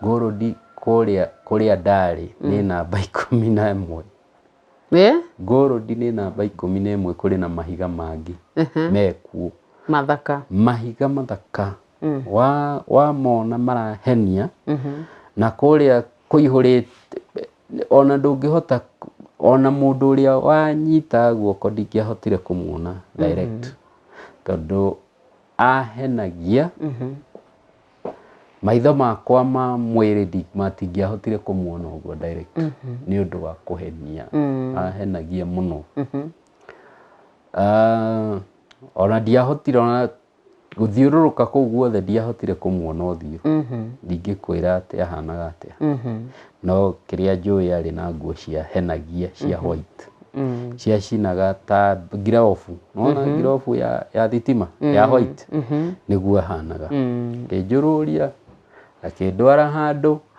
Gold kũrĩa kũrĩa ndarĩ nĩ namba 11. Gold nĩ namba 11. Kũrĩ na mahiga mangĩ mekuo mathaka. Mahiga mathaka wa wamona marahenia, na kũrĩa kũihũrĩte ona ndũngĩhota, ona mũndũ ũrĩa wanyita guoko ndingĩahotire kũmuona direct, tondũ ahenagia maitho makwa ma mwĩrĩ, matingĩahotire kũmuona ũguo direct nĩ ũndũ wa kũhenia ahenagia mũno. Ona ndiahotire ona gũthiũrũrũka kũu guothe, ndiahotire kũmuona ũthiũ. Ndingĩkwĩra atĩ ahanaga atĩa, no kĩrĩa njũĩ, arĩ na nguo ciahenagia cia white, ciacinaga ta ngirobu. Nona ngirobu ya thitima ya white, nĩguo ahanaga. Akĩnjũrũria, akĩndwara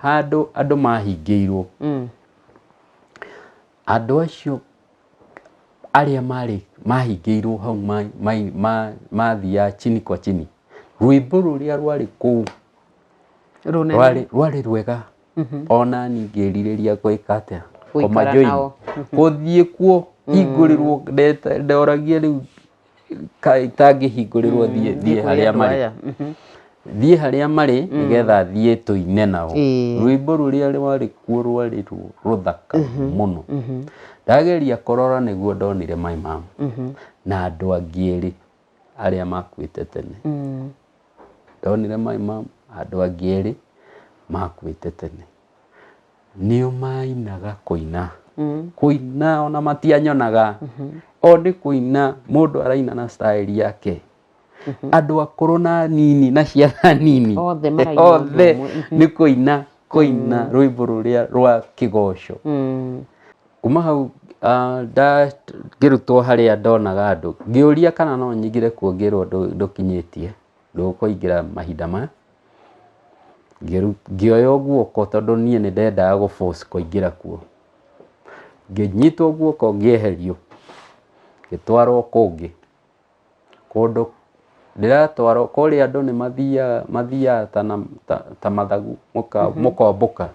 handũ andũ mahingĩirwo. Andũ acio arĩa marĩ mahingĩirwo hau mathiaga chini kwa chini. Rwĩmbo rũrĩa rwarĩ kũu rũnene, rwarĩ rwega, ona niĩ ngĩrirĩria gwĩka atĩa? Gũikara Kũmajoin. Nao. Gũthiĩ kuo hingũrĩrwo. Ndoragia rĩu itangĩhingũrĩrwo thiĩ thiĩ thiĩ kũrĩ harĩa andũ marĩ, aya. Thiĩ harĩa marĩ nĩgetha thiĩ tũine nao. Rwĩmbo rũrĩa rwarĩ kuo rwarĩ rũthaka mũno. Ndageria kũrora, nĩguo ndonire my mom na andũ angĩ erĩ arĩa makuĩte tene. Ndonire my mom, andũ angĩ erĩ makuĩte tene, nĩo mainaga kũina kũina, ona matianyonaga, o nĩ kũina mũndũ araina na style yake, andũ akũrũ na nini na ciana nini. Othe maraina ũndũ othe ũmwe. Nĩ kũina kũina rwĩmbo rũrĩa rwa kĩgoco. Kuma hau ngĩrutwo harĩa ndonaga andũ, ngĩũria kana no nyingĩre kuo, ngĩrwo ndũkinyĩtie, ndũkũingĩra mahinda maya. Ngĩoywo guoko, tondũ niĩ nĩ ndendaga gũ force kũingĩra kuo. Ngĩnyitwo guoko, ngĩeherio, ngĩtwarwo kũngĩ kũndũ. Ndĩratwarwo kũrĩa, andũ nĩ mathiaga mathiaga ta mathagu, mũkombũka.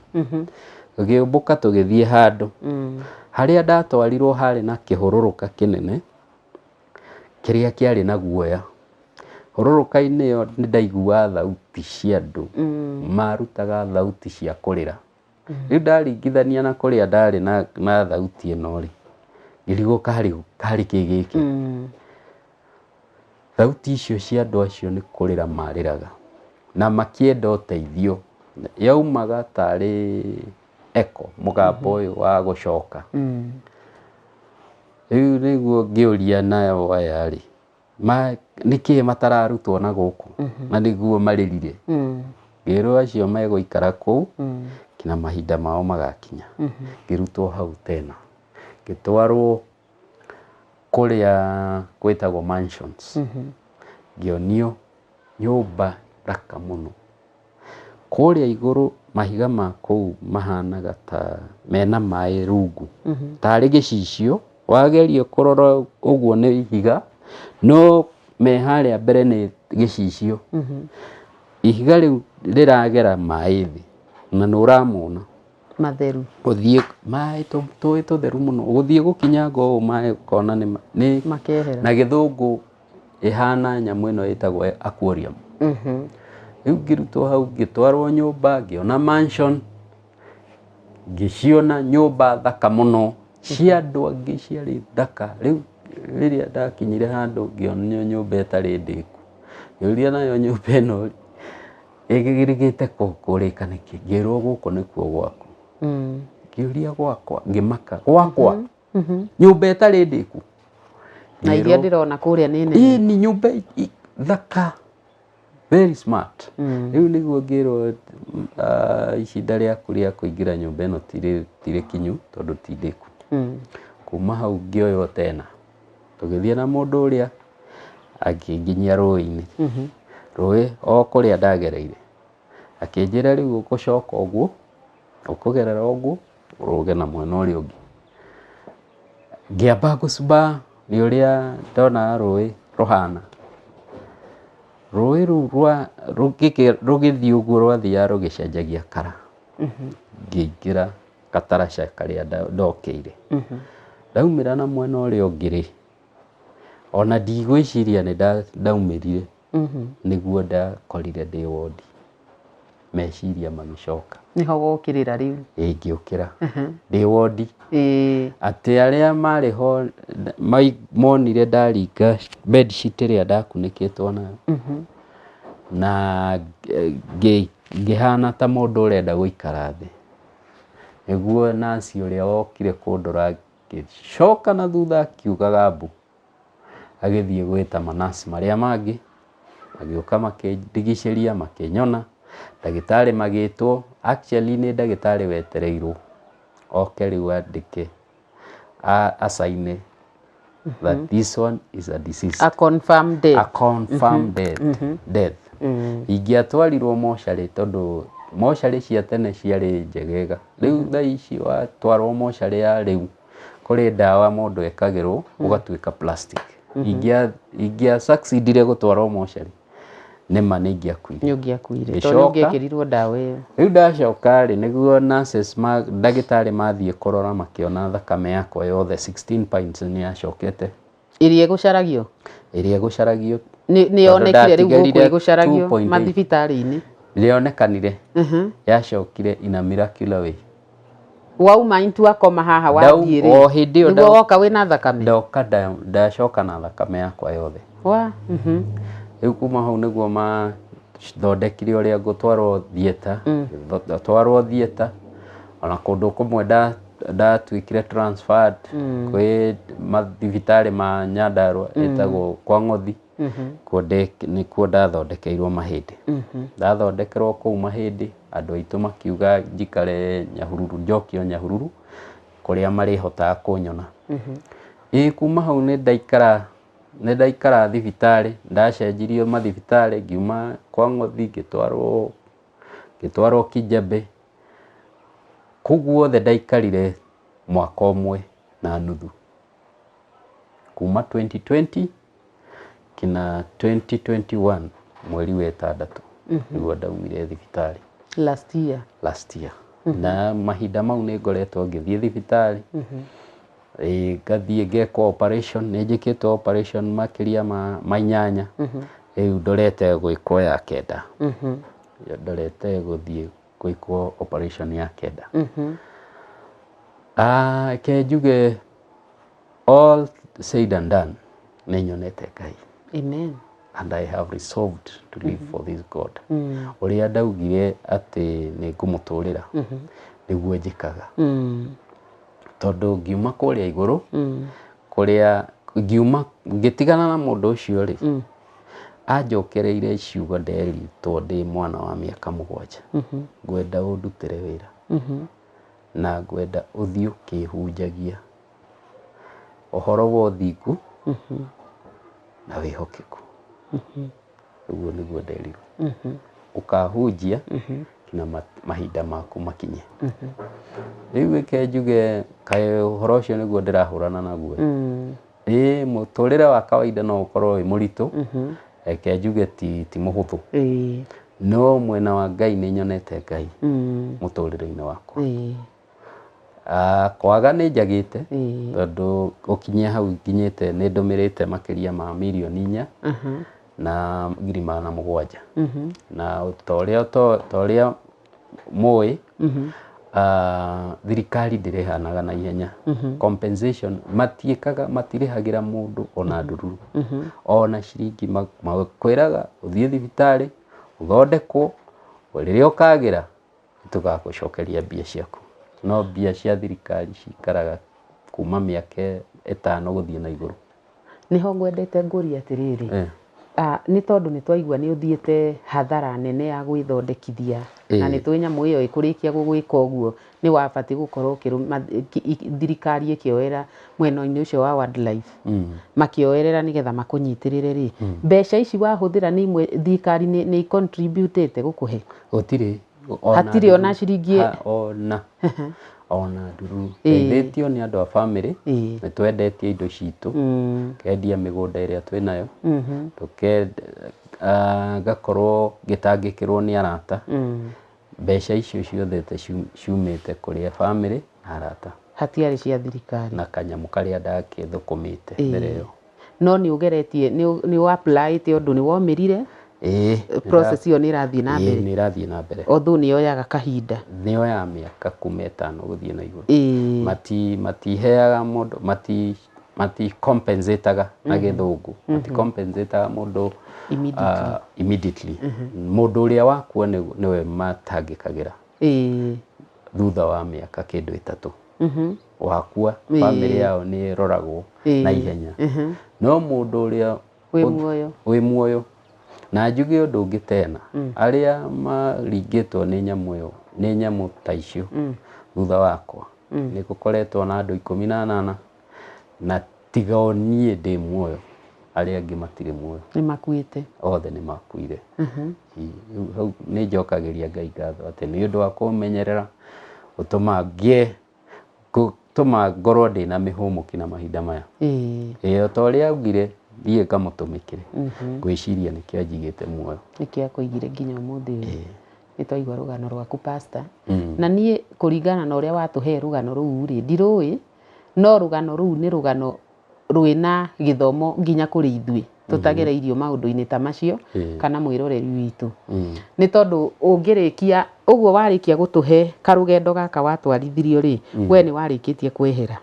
Tũgĩũmbũka, tũgĩthiĩ handũ harĩa ndatwarirwo harĩ na kĩhũrũrũka kĩnene kĩrĩa kĩarĩ na guoya. Hũrũrũka-inĩ ĩyo nĩ ndaiguaga thauti cia andũ marutaga thauti cia kũrĩra. Rĩu ndaringithania na kũrĩa ndarĩ na thauti ĩno rĩ, ngĩrigwo karĩ kĩ gĩkĩ. Thauti icio cia andũ acio nĩ kũrĩra marĩraga na makĩenda ũteithio, yaumaga tarĩ echo, mũgambo ũyũ wa gũcoka. Rĩu nĩguo ngĩũria, nayo aya rĩ? Nĩkĩĩ matararutwo na gũkũ na nĩguo marĩrire. Ngĩrwo acio megũikara kũu kinya mahinda mao magakinya. Ngĩrutwo hau tena ngĩtwarwo kũrĩa gwĩtagwo mansions. Ngĩonio nyũmba thaka mũno. Kũrĩa igũrũ mahiga ma kũu mahanaga ta mena maĩ rungu, tarĩ gĩcicio wageria kũrora ũguo nĩ ihiga, no me harĩa mbere nĩ gĩcicio. Ihiga rĩu rĩragera maĩ thĩ na nĩ ũramona matheru. Gũthiĩ maĩ tũĩ tũtheru mũno, gũthiĩ gũkinyanga ũũ maĩ ũkona nĩ makehera. Na gĩthũngũ ĩhana nyamũ ĩno ĩtagwo aquarium. Rĩu ngĩrutwo hau ngĩtwarwo nyũmba, ngĩona mansion, ngĩciona nyũmba thaka mũno cia andũ angĩ ciarĩ thaka. Rĩu rĩrĩa ndakinyire handũ ngĩonio nyũmba ĩtarĩ ndĩku, ngĩũria nayo nyũmba ĩno ĩgĩrĩgĩte kũrĩka nĩkĩ? Ngĩrwo gũkũ nĩkuo gwaku. Ngĩũria gwakwa, ngĩmaka gwakwa nyũmba ĩtarĩ ndĩku. Na iria ndĩrona kũrĩa nĩ nene. Ĩĩ, nĩ nyũmba thaka, very smart. Rĩu nĩguo ngĩrwo ihinda rĩaku rĩa kũingĩra nyũmba ĩno ti rĩkinyu tondũ ti ndĩku. Kuma hau ngĩoywo tena tũgĩthiĩ na mũndũ ũrĩa akĩnginyia rũĩ-inĩ, rũĩ o kũrĩa ndagereire. Akĩnjĩra rĩu ũgũcoka ũguo, ũkũgerera ũguo ũrũge na mwena ũrĩa ũngĩ. Ngĩamba gũcumba nĩ ũrĩa ndonaga rũĩ rũhana. Rũĩ rũu rwa rũgĩthiĩ ũguo rwathiaga rũgĩcenjagia kara. Ngĩingĩra gataraca karĩa ndokĩire. Ndaumĩra na mwena ũrĩa ũngĩ rĩ, ona ndigwĩciria nĩ ndaumĩrire, nĩguo ndakorire ndĩ wondi. Meciria magĩcoka. Nĩho wokĩrĩra rĩu? Ĩĩ, ngĩũkĩra ndĩ wondi. Atĩ arĩa marĩ ho monire ndaringa bedsheet ĩrĩa ndakunĩkĩtwo nayo, na ngĩhana ta mũndũ ũrenda gũikara thĩ. Nĩguo nurse ũrĩa wokire kũndora agĩcoka na thutha akiugaga mbu, agĩthiĩ gwĩta manurse marĩa mangĩ, magĩũka makĩndigicĩria makĩnyona. Ndagĩtarĩ magĩtwo, actually nĩ ndagĩtarĩ wetereirwo oke rĩu andĩke, acaine that this one is a deceased. A confirmed death. A confirmed death. Ingĩatwarirwo mocarĩ, tondũ mocarĩ cia tene ciarĩ njegega. Rĩu thaa ici watwarwo mocarĩ ya rĩu, kũrĩ ndawa mũndũ ekagĩrwo ũgatuĩka plastic. Ingĩa succeedire gũtwarwo mocarĩ, nĩma nĩ ingĩakuire. Nĩ ũngĩakuire tondũ nĩ ũngĩekĩrirwo ndawa ĩyo. Rĩu ndacoka rĩ, nĩguo nurses ma ndagĩtarĩ mathiĩ kũrora makĩona thakame yakwa yothe 16 pints nĩ yacokete. Ĩrĩa ĩgũcaragio? Ĩrĩa ĩgũcaragio. Nĩ yonekire rĩu gũkũ ĩgũcaragio mathibitarĩ-inĩ? Nĩyonekanire. Yacokire in a miracular way. Wauma into a coma haha wathiĩ rĩ? O hĩndĩ ĩyo. Nĩguo woka wĩna thakame? Ndoka ndacoka na thakame yakwa yothe. Wa? Rĩu kuma hau nĩguo mathondekire ũrĩa ngũtwarwo theatre, twarwo theatre, ona kũndũ kũmwe ndatuĩkire transferred kwĩ mathibitarĩ ma Nyandarua ĩtagwo kwa Ng'othi. Kuo nĩkuo ndathondekeirwo mahĩndĩ. Ndathondekerwo kũu mahĩndĩ, andũ aitũ makiuga njikare Nyahururu, njokio Nyahururu kũrĩa marĩhotaga kũnyona. Ĩĩ, kuma hau nĩ ndaikara nĩ ndaikara thibitarĩ, ndacenjirio mathibitarĩ, ngiuma kwa Ng'othi ngĩtwarwo Kijabe. Kũu guothe ndaikarire mwaka ũmwe na nuthu. Kuma 2020 kinya 2021 mweri wa ĩtandatũ nĩguo ndaumire thibitarĩ. Last year. Last year. Na mahinda mau nĩ ngoretwo ngĩthiĩ thibitarĩ, ngathiĩ ngekwo operation, nĩ njĩkĩtwo operation makĩria ma 8. Rĩu ndorete gwĩkwo ya 9. Ndorete gũthiĩ gwĩkwo operation ya 9. Reke njuge all said and done, nĩ nyonete Ngai. Amen. And I have resolved to live for this God. Ũrĩa ndaugire atĩ nĩ ngũmũtũrĩra, nĩguo njĩkaga. Tondũ ngiuma kũrĩa igũrũ, kũrĩa Ngiuma ngĩtigana na mũndũ ũcio rĩ, anjokereire ciugo nderitwo ndĩ mwana wa mĩaka 7. Ngwenda ũndutĩre wĩra na ngwenda ũthiĩ ũkĩhunjagia ũhoro wa ũthingu na wĩhokeku. Ũguo nĩguo nderirwo. Ũkahunjia nginya mahinda maku makinye. Rĩu reke njuge kaĩ ũhoro ũcio nĩguo ndĩrahũrana naguo. Ĩĩ mũtũrĩre wa kawaida no ũkorwo wĩ mũritũ, reke njuge ti mũhũthũ. No mwena wa Ngai nĩ nyonete Ngai mũtũrĩre-inĩ wakwa. Kwaga nĩ njagĩte tondũ gũkinyia hau nginyĩte nĩ ndũmĩrĩte makĩria ma mirioni 4 na ngiri 700. Na ta ũrĩa mũĩ, thirikari ndĩrĩhanaga na ihenya. Compensation matiĩkaga, matirĩhagĩra mũndũ ona ndururu ona ciringi. Makwĩraga ũthiĩ thibitarĩ ũthondekwo, rĩrĩa ũkagĩra tũgagũcokeria mbia ciaku. No mbia cia thirikari cikaraga kuma mĩaka 5 gũthiĩ na igũrũ. Nĩho ngwendete ngũrie atĩrĩrĩ, nĩ tondũ nĩ twaigua nĩ ũthiĩte hathara nene ya gwĩthondekithia na nĩ tũĩ nyamũ ĩyo ĩkũrĩkia gũgwĩka ũguo nĩ wabatiĩ gũkorwo thirikari ĩkĩoera mwena-inĩ ũcio wa wildlife makĩoerera nĩgetha makũnyitĩrĩre rĩ, mbeca ici wahũthĩra nĩ imwe thirikari nĩ contributĩte gũkũhe? Gũtirĩ. Hatirĩ ona ciringi Ona ndururu. Ndeithĩtio nĩ andũ a bamĩrĩ, nĩ twendetie indo citũ, kendia mĩgũnda ĩrĩa twĩnayo, ngakorwo ngĩtangĩkĩrwo nĩ arata. Mbeca icio ciothe ciumĩte kũrĩ bamĩrĩ na arata. Hatiarĩ cia thirikari. Na kanyamũ karĩa ndakĩthũkũmĩte mbere ĩyo. No nĩ ũgeretie, nĩ ũapplyĩte ũndũ nĩ womĩrire? Process ĩyo nĩ ĩrathiĩ na mbere. Nĩ ĩrathiĩ na mbere. Although nĩ yoyaga kahinda. Nĩ yoyaga mĩaka kuma 5 gũthiĩ na igũrũ. Matiheaga mũndũ, mati compensataga na gĩthũngũ. Mati compensataga mũndũ immediately. Mũndũ ũrĩa wakua nĩwe matangĩkagĩra. Thutha wa mĩaka kĩndũ 3. Wakua bamĩrĩ yao nĩ ĩroragwo na ihenya. No mũndũ ũrĩa wĩ muoyo, na njuge ũndũ ũngĩ tena, arĩa maringĩtwo nĩ nyamũ ĩyo, nĩ nyamũ ta icio thutha wakwa, nĩ gũkoretwo na andũ 18 na tiga o niĩ ndĩ muoyo, arĩa angĩ matirĩ muoyo. Nĩ makuĩte. Othe nĩ makuire. Hau nĩ njokagĩria Ngai ngatho atĩ nĩ ũndũ wa kũmenyerera gũtũma ngĩe, gũtũma ngorwo ndĩna mĩhũmũ kinya mahinda maya. Ĩĩ o ta ũrĩa augire thiĩ ngamũtũmĩkĩre, ngwĩciria nĩkĩo anjigĩte muoyo. Nĩkĩo akũigire nginya ũmũthĩ ũyũ. Nĩ twaigua rũgano rwaku pastor. Na niĩ kũringana na ũrĩa watũhe rũgano rũu rĩ, ndirũĩ, no rũgano rũu nĩ rũgano rwĩna gĩthomo nginya kũrĩ ithuĩ tũtagereirio maũndũ-inĩ ta macio kana mwĩroreri witũ. Nĩ tondũ ũngĩrĩkia ũguo warĩkia gũtũhe karũgendo gaka watwarithirio rĩ, we nĩ warĩkĩtie kwehera.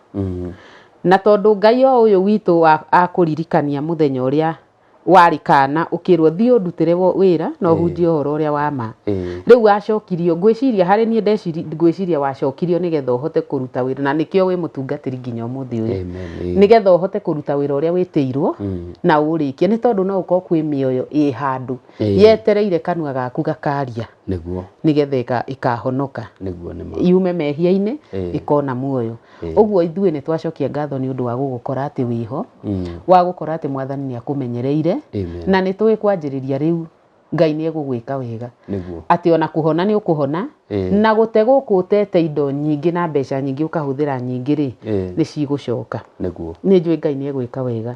Na tondũ Ngai o ũyũ witũ akũririkania mũthenya ũrĩa warĩ kana ũkĩrwo thiĩ ũndutĩre wĩra na ũhunjie ũhoro ũrĩa wa ma. Rĩu wacokirio, ngwĩciria harĩ niĩ ngwĩciria wacokirio nĩgetha ũhote kũruta wĩra, na nĩkĩo wĩ mũtungatĩri nginya ũmũthĩ ũyũ. Nĩgetha ũhote kũruta wĩra ũrĩa wĩtĩirwo na ũrĩkie, nĩ tondũ no ũkorwo kwĩ mĩoyo ĩ handũ yetereire kanua gaku gakaria nĩguo nĩgetha ĩkahonoka nĩguo nĩ ma yume mehia-inĩ ĩkona muoyo. Ũguo ithuĩ nĩ twacokia ngatho nĩ ũndũ wa gũgũkora atĩ wĩho, wa gũkora atĩ mwathani nĩ akũmenyereire, na nĩ tũĩ kwanjĩrĩria rĩu Ngai nĩ egũgwĩka wega. Atĩ ona kũhona nĩ ũkũhona, na gũte gũkũ ũtete indo nyingĩ na mbeca nyingĩ ũkahũthĩra nyingĩ rĩ, nĩ cigũcoka. Nĩguo. Nĩ njũĩ Ngai nĩ egwĩka wega.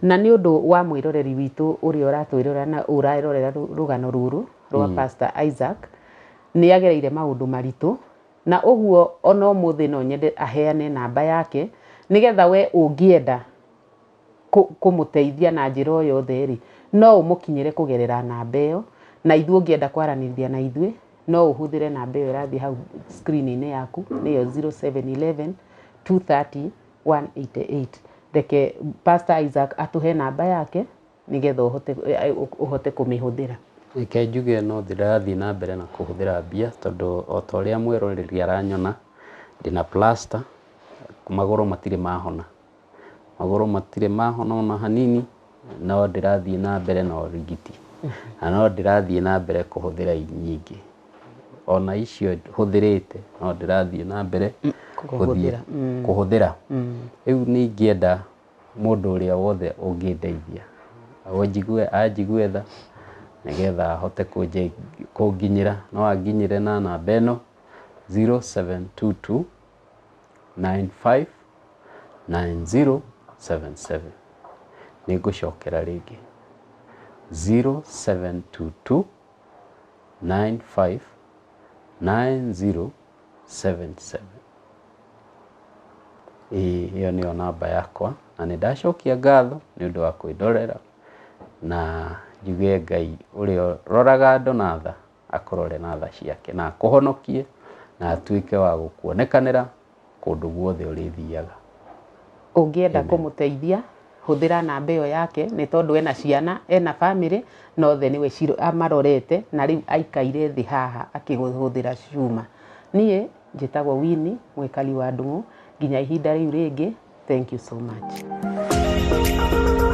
Na nĩ ũndũ wa mwĩroreri witũ ũrĩa ũratwĩrorera na ũrarorera rũgano rũrũ rwa Pastor Isaac, nĩ agereire maũndũ maritũ, na ũguo ona ũmũthĩ no nyende aheane namba yake nĩgetha we ũngĩenda kũmũteithia na njĩra o yothe rĩ, no ũmũkinyĩre kũgerera namba ĩyo, na ithuĩ ũngĩenda kwaranĩria na ithuĩ no ũhũthĩre namba ĩyo ĩrathiĩ hau screen-inĩ yaku, nĩyo 0711 230 188. Reke Pastor Isaac atũhe namba yake nĩgetha ũhote kũmĩhũthĩra. Reke njuge no ndĩrathiĩ na mbere na kũhũthĩra mbia tondũ o ta ũrĩa mwĩroreri aranyona ndĩna plaster, magũrũ matirĩ mahona. Magũrũ matirĩ mahona ona hanini, no ndĩrathiĩ na mbere na ũrigiti. Na no ndĩrathiĩ na mbere kũhũthĩra nyingĩ. Ona icio hũthĩrĩte no ndĩrathiĩ na mbere Kũhũthĩra. Kũhũthĩra. Rĩu nĩ ingĩenda mũndũ ũrĩa wothe ũngĩndeithia anjigue anjigue tha nĩgetha ahote kũnginyĩra, no anginyĩre na namba ĩno 0722 95 9077. Nĩ ngũcokera rĩngĩ, 0722 95 9077. Ĩĩ, ĩyo nĩyo namba yakwa na nĩ ndacokia ngatho nĩ ũndũ wa kwĩndorera, na njuge Ngai ũrĩa ũroraga andũ na tha akũrore na tha ciake na akũhonokie na atuĩke wa gũkuonekanĩra kũndũ guothe ũrĩthiaga. Ũngĩenda kũmũteithia, hũthĩra namba ĩyo yake, nĩ tondũ ena ciana, ena bamĩrĩ, na othe nĩwe amarorete, na rĩu aikaire thĩ haha akĩhũthĩra cuma. Niĩ njĩtagwo Winnie Mwĩkali wa Ndung'u, nginya ihinda rĩu rĩngĩ, thank you so much.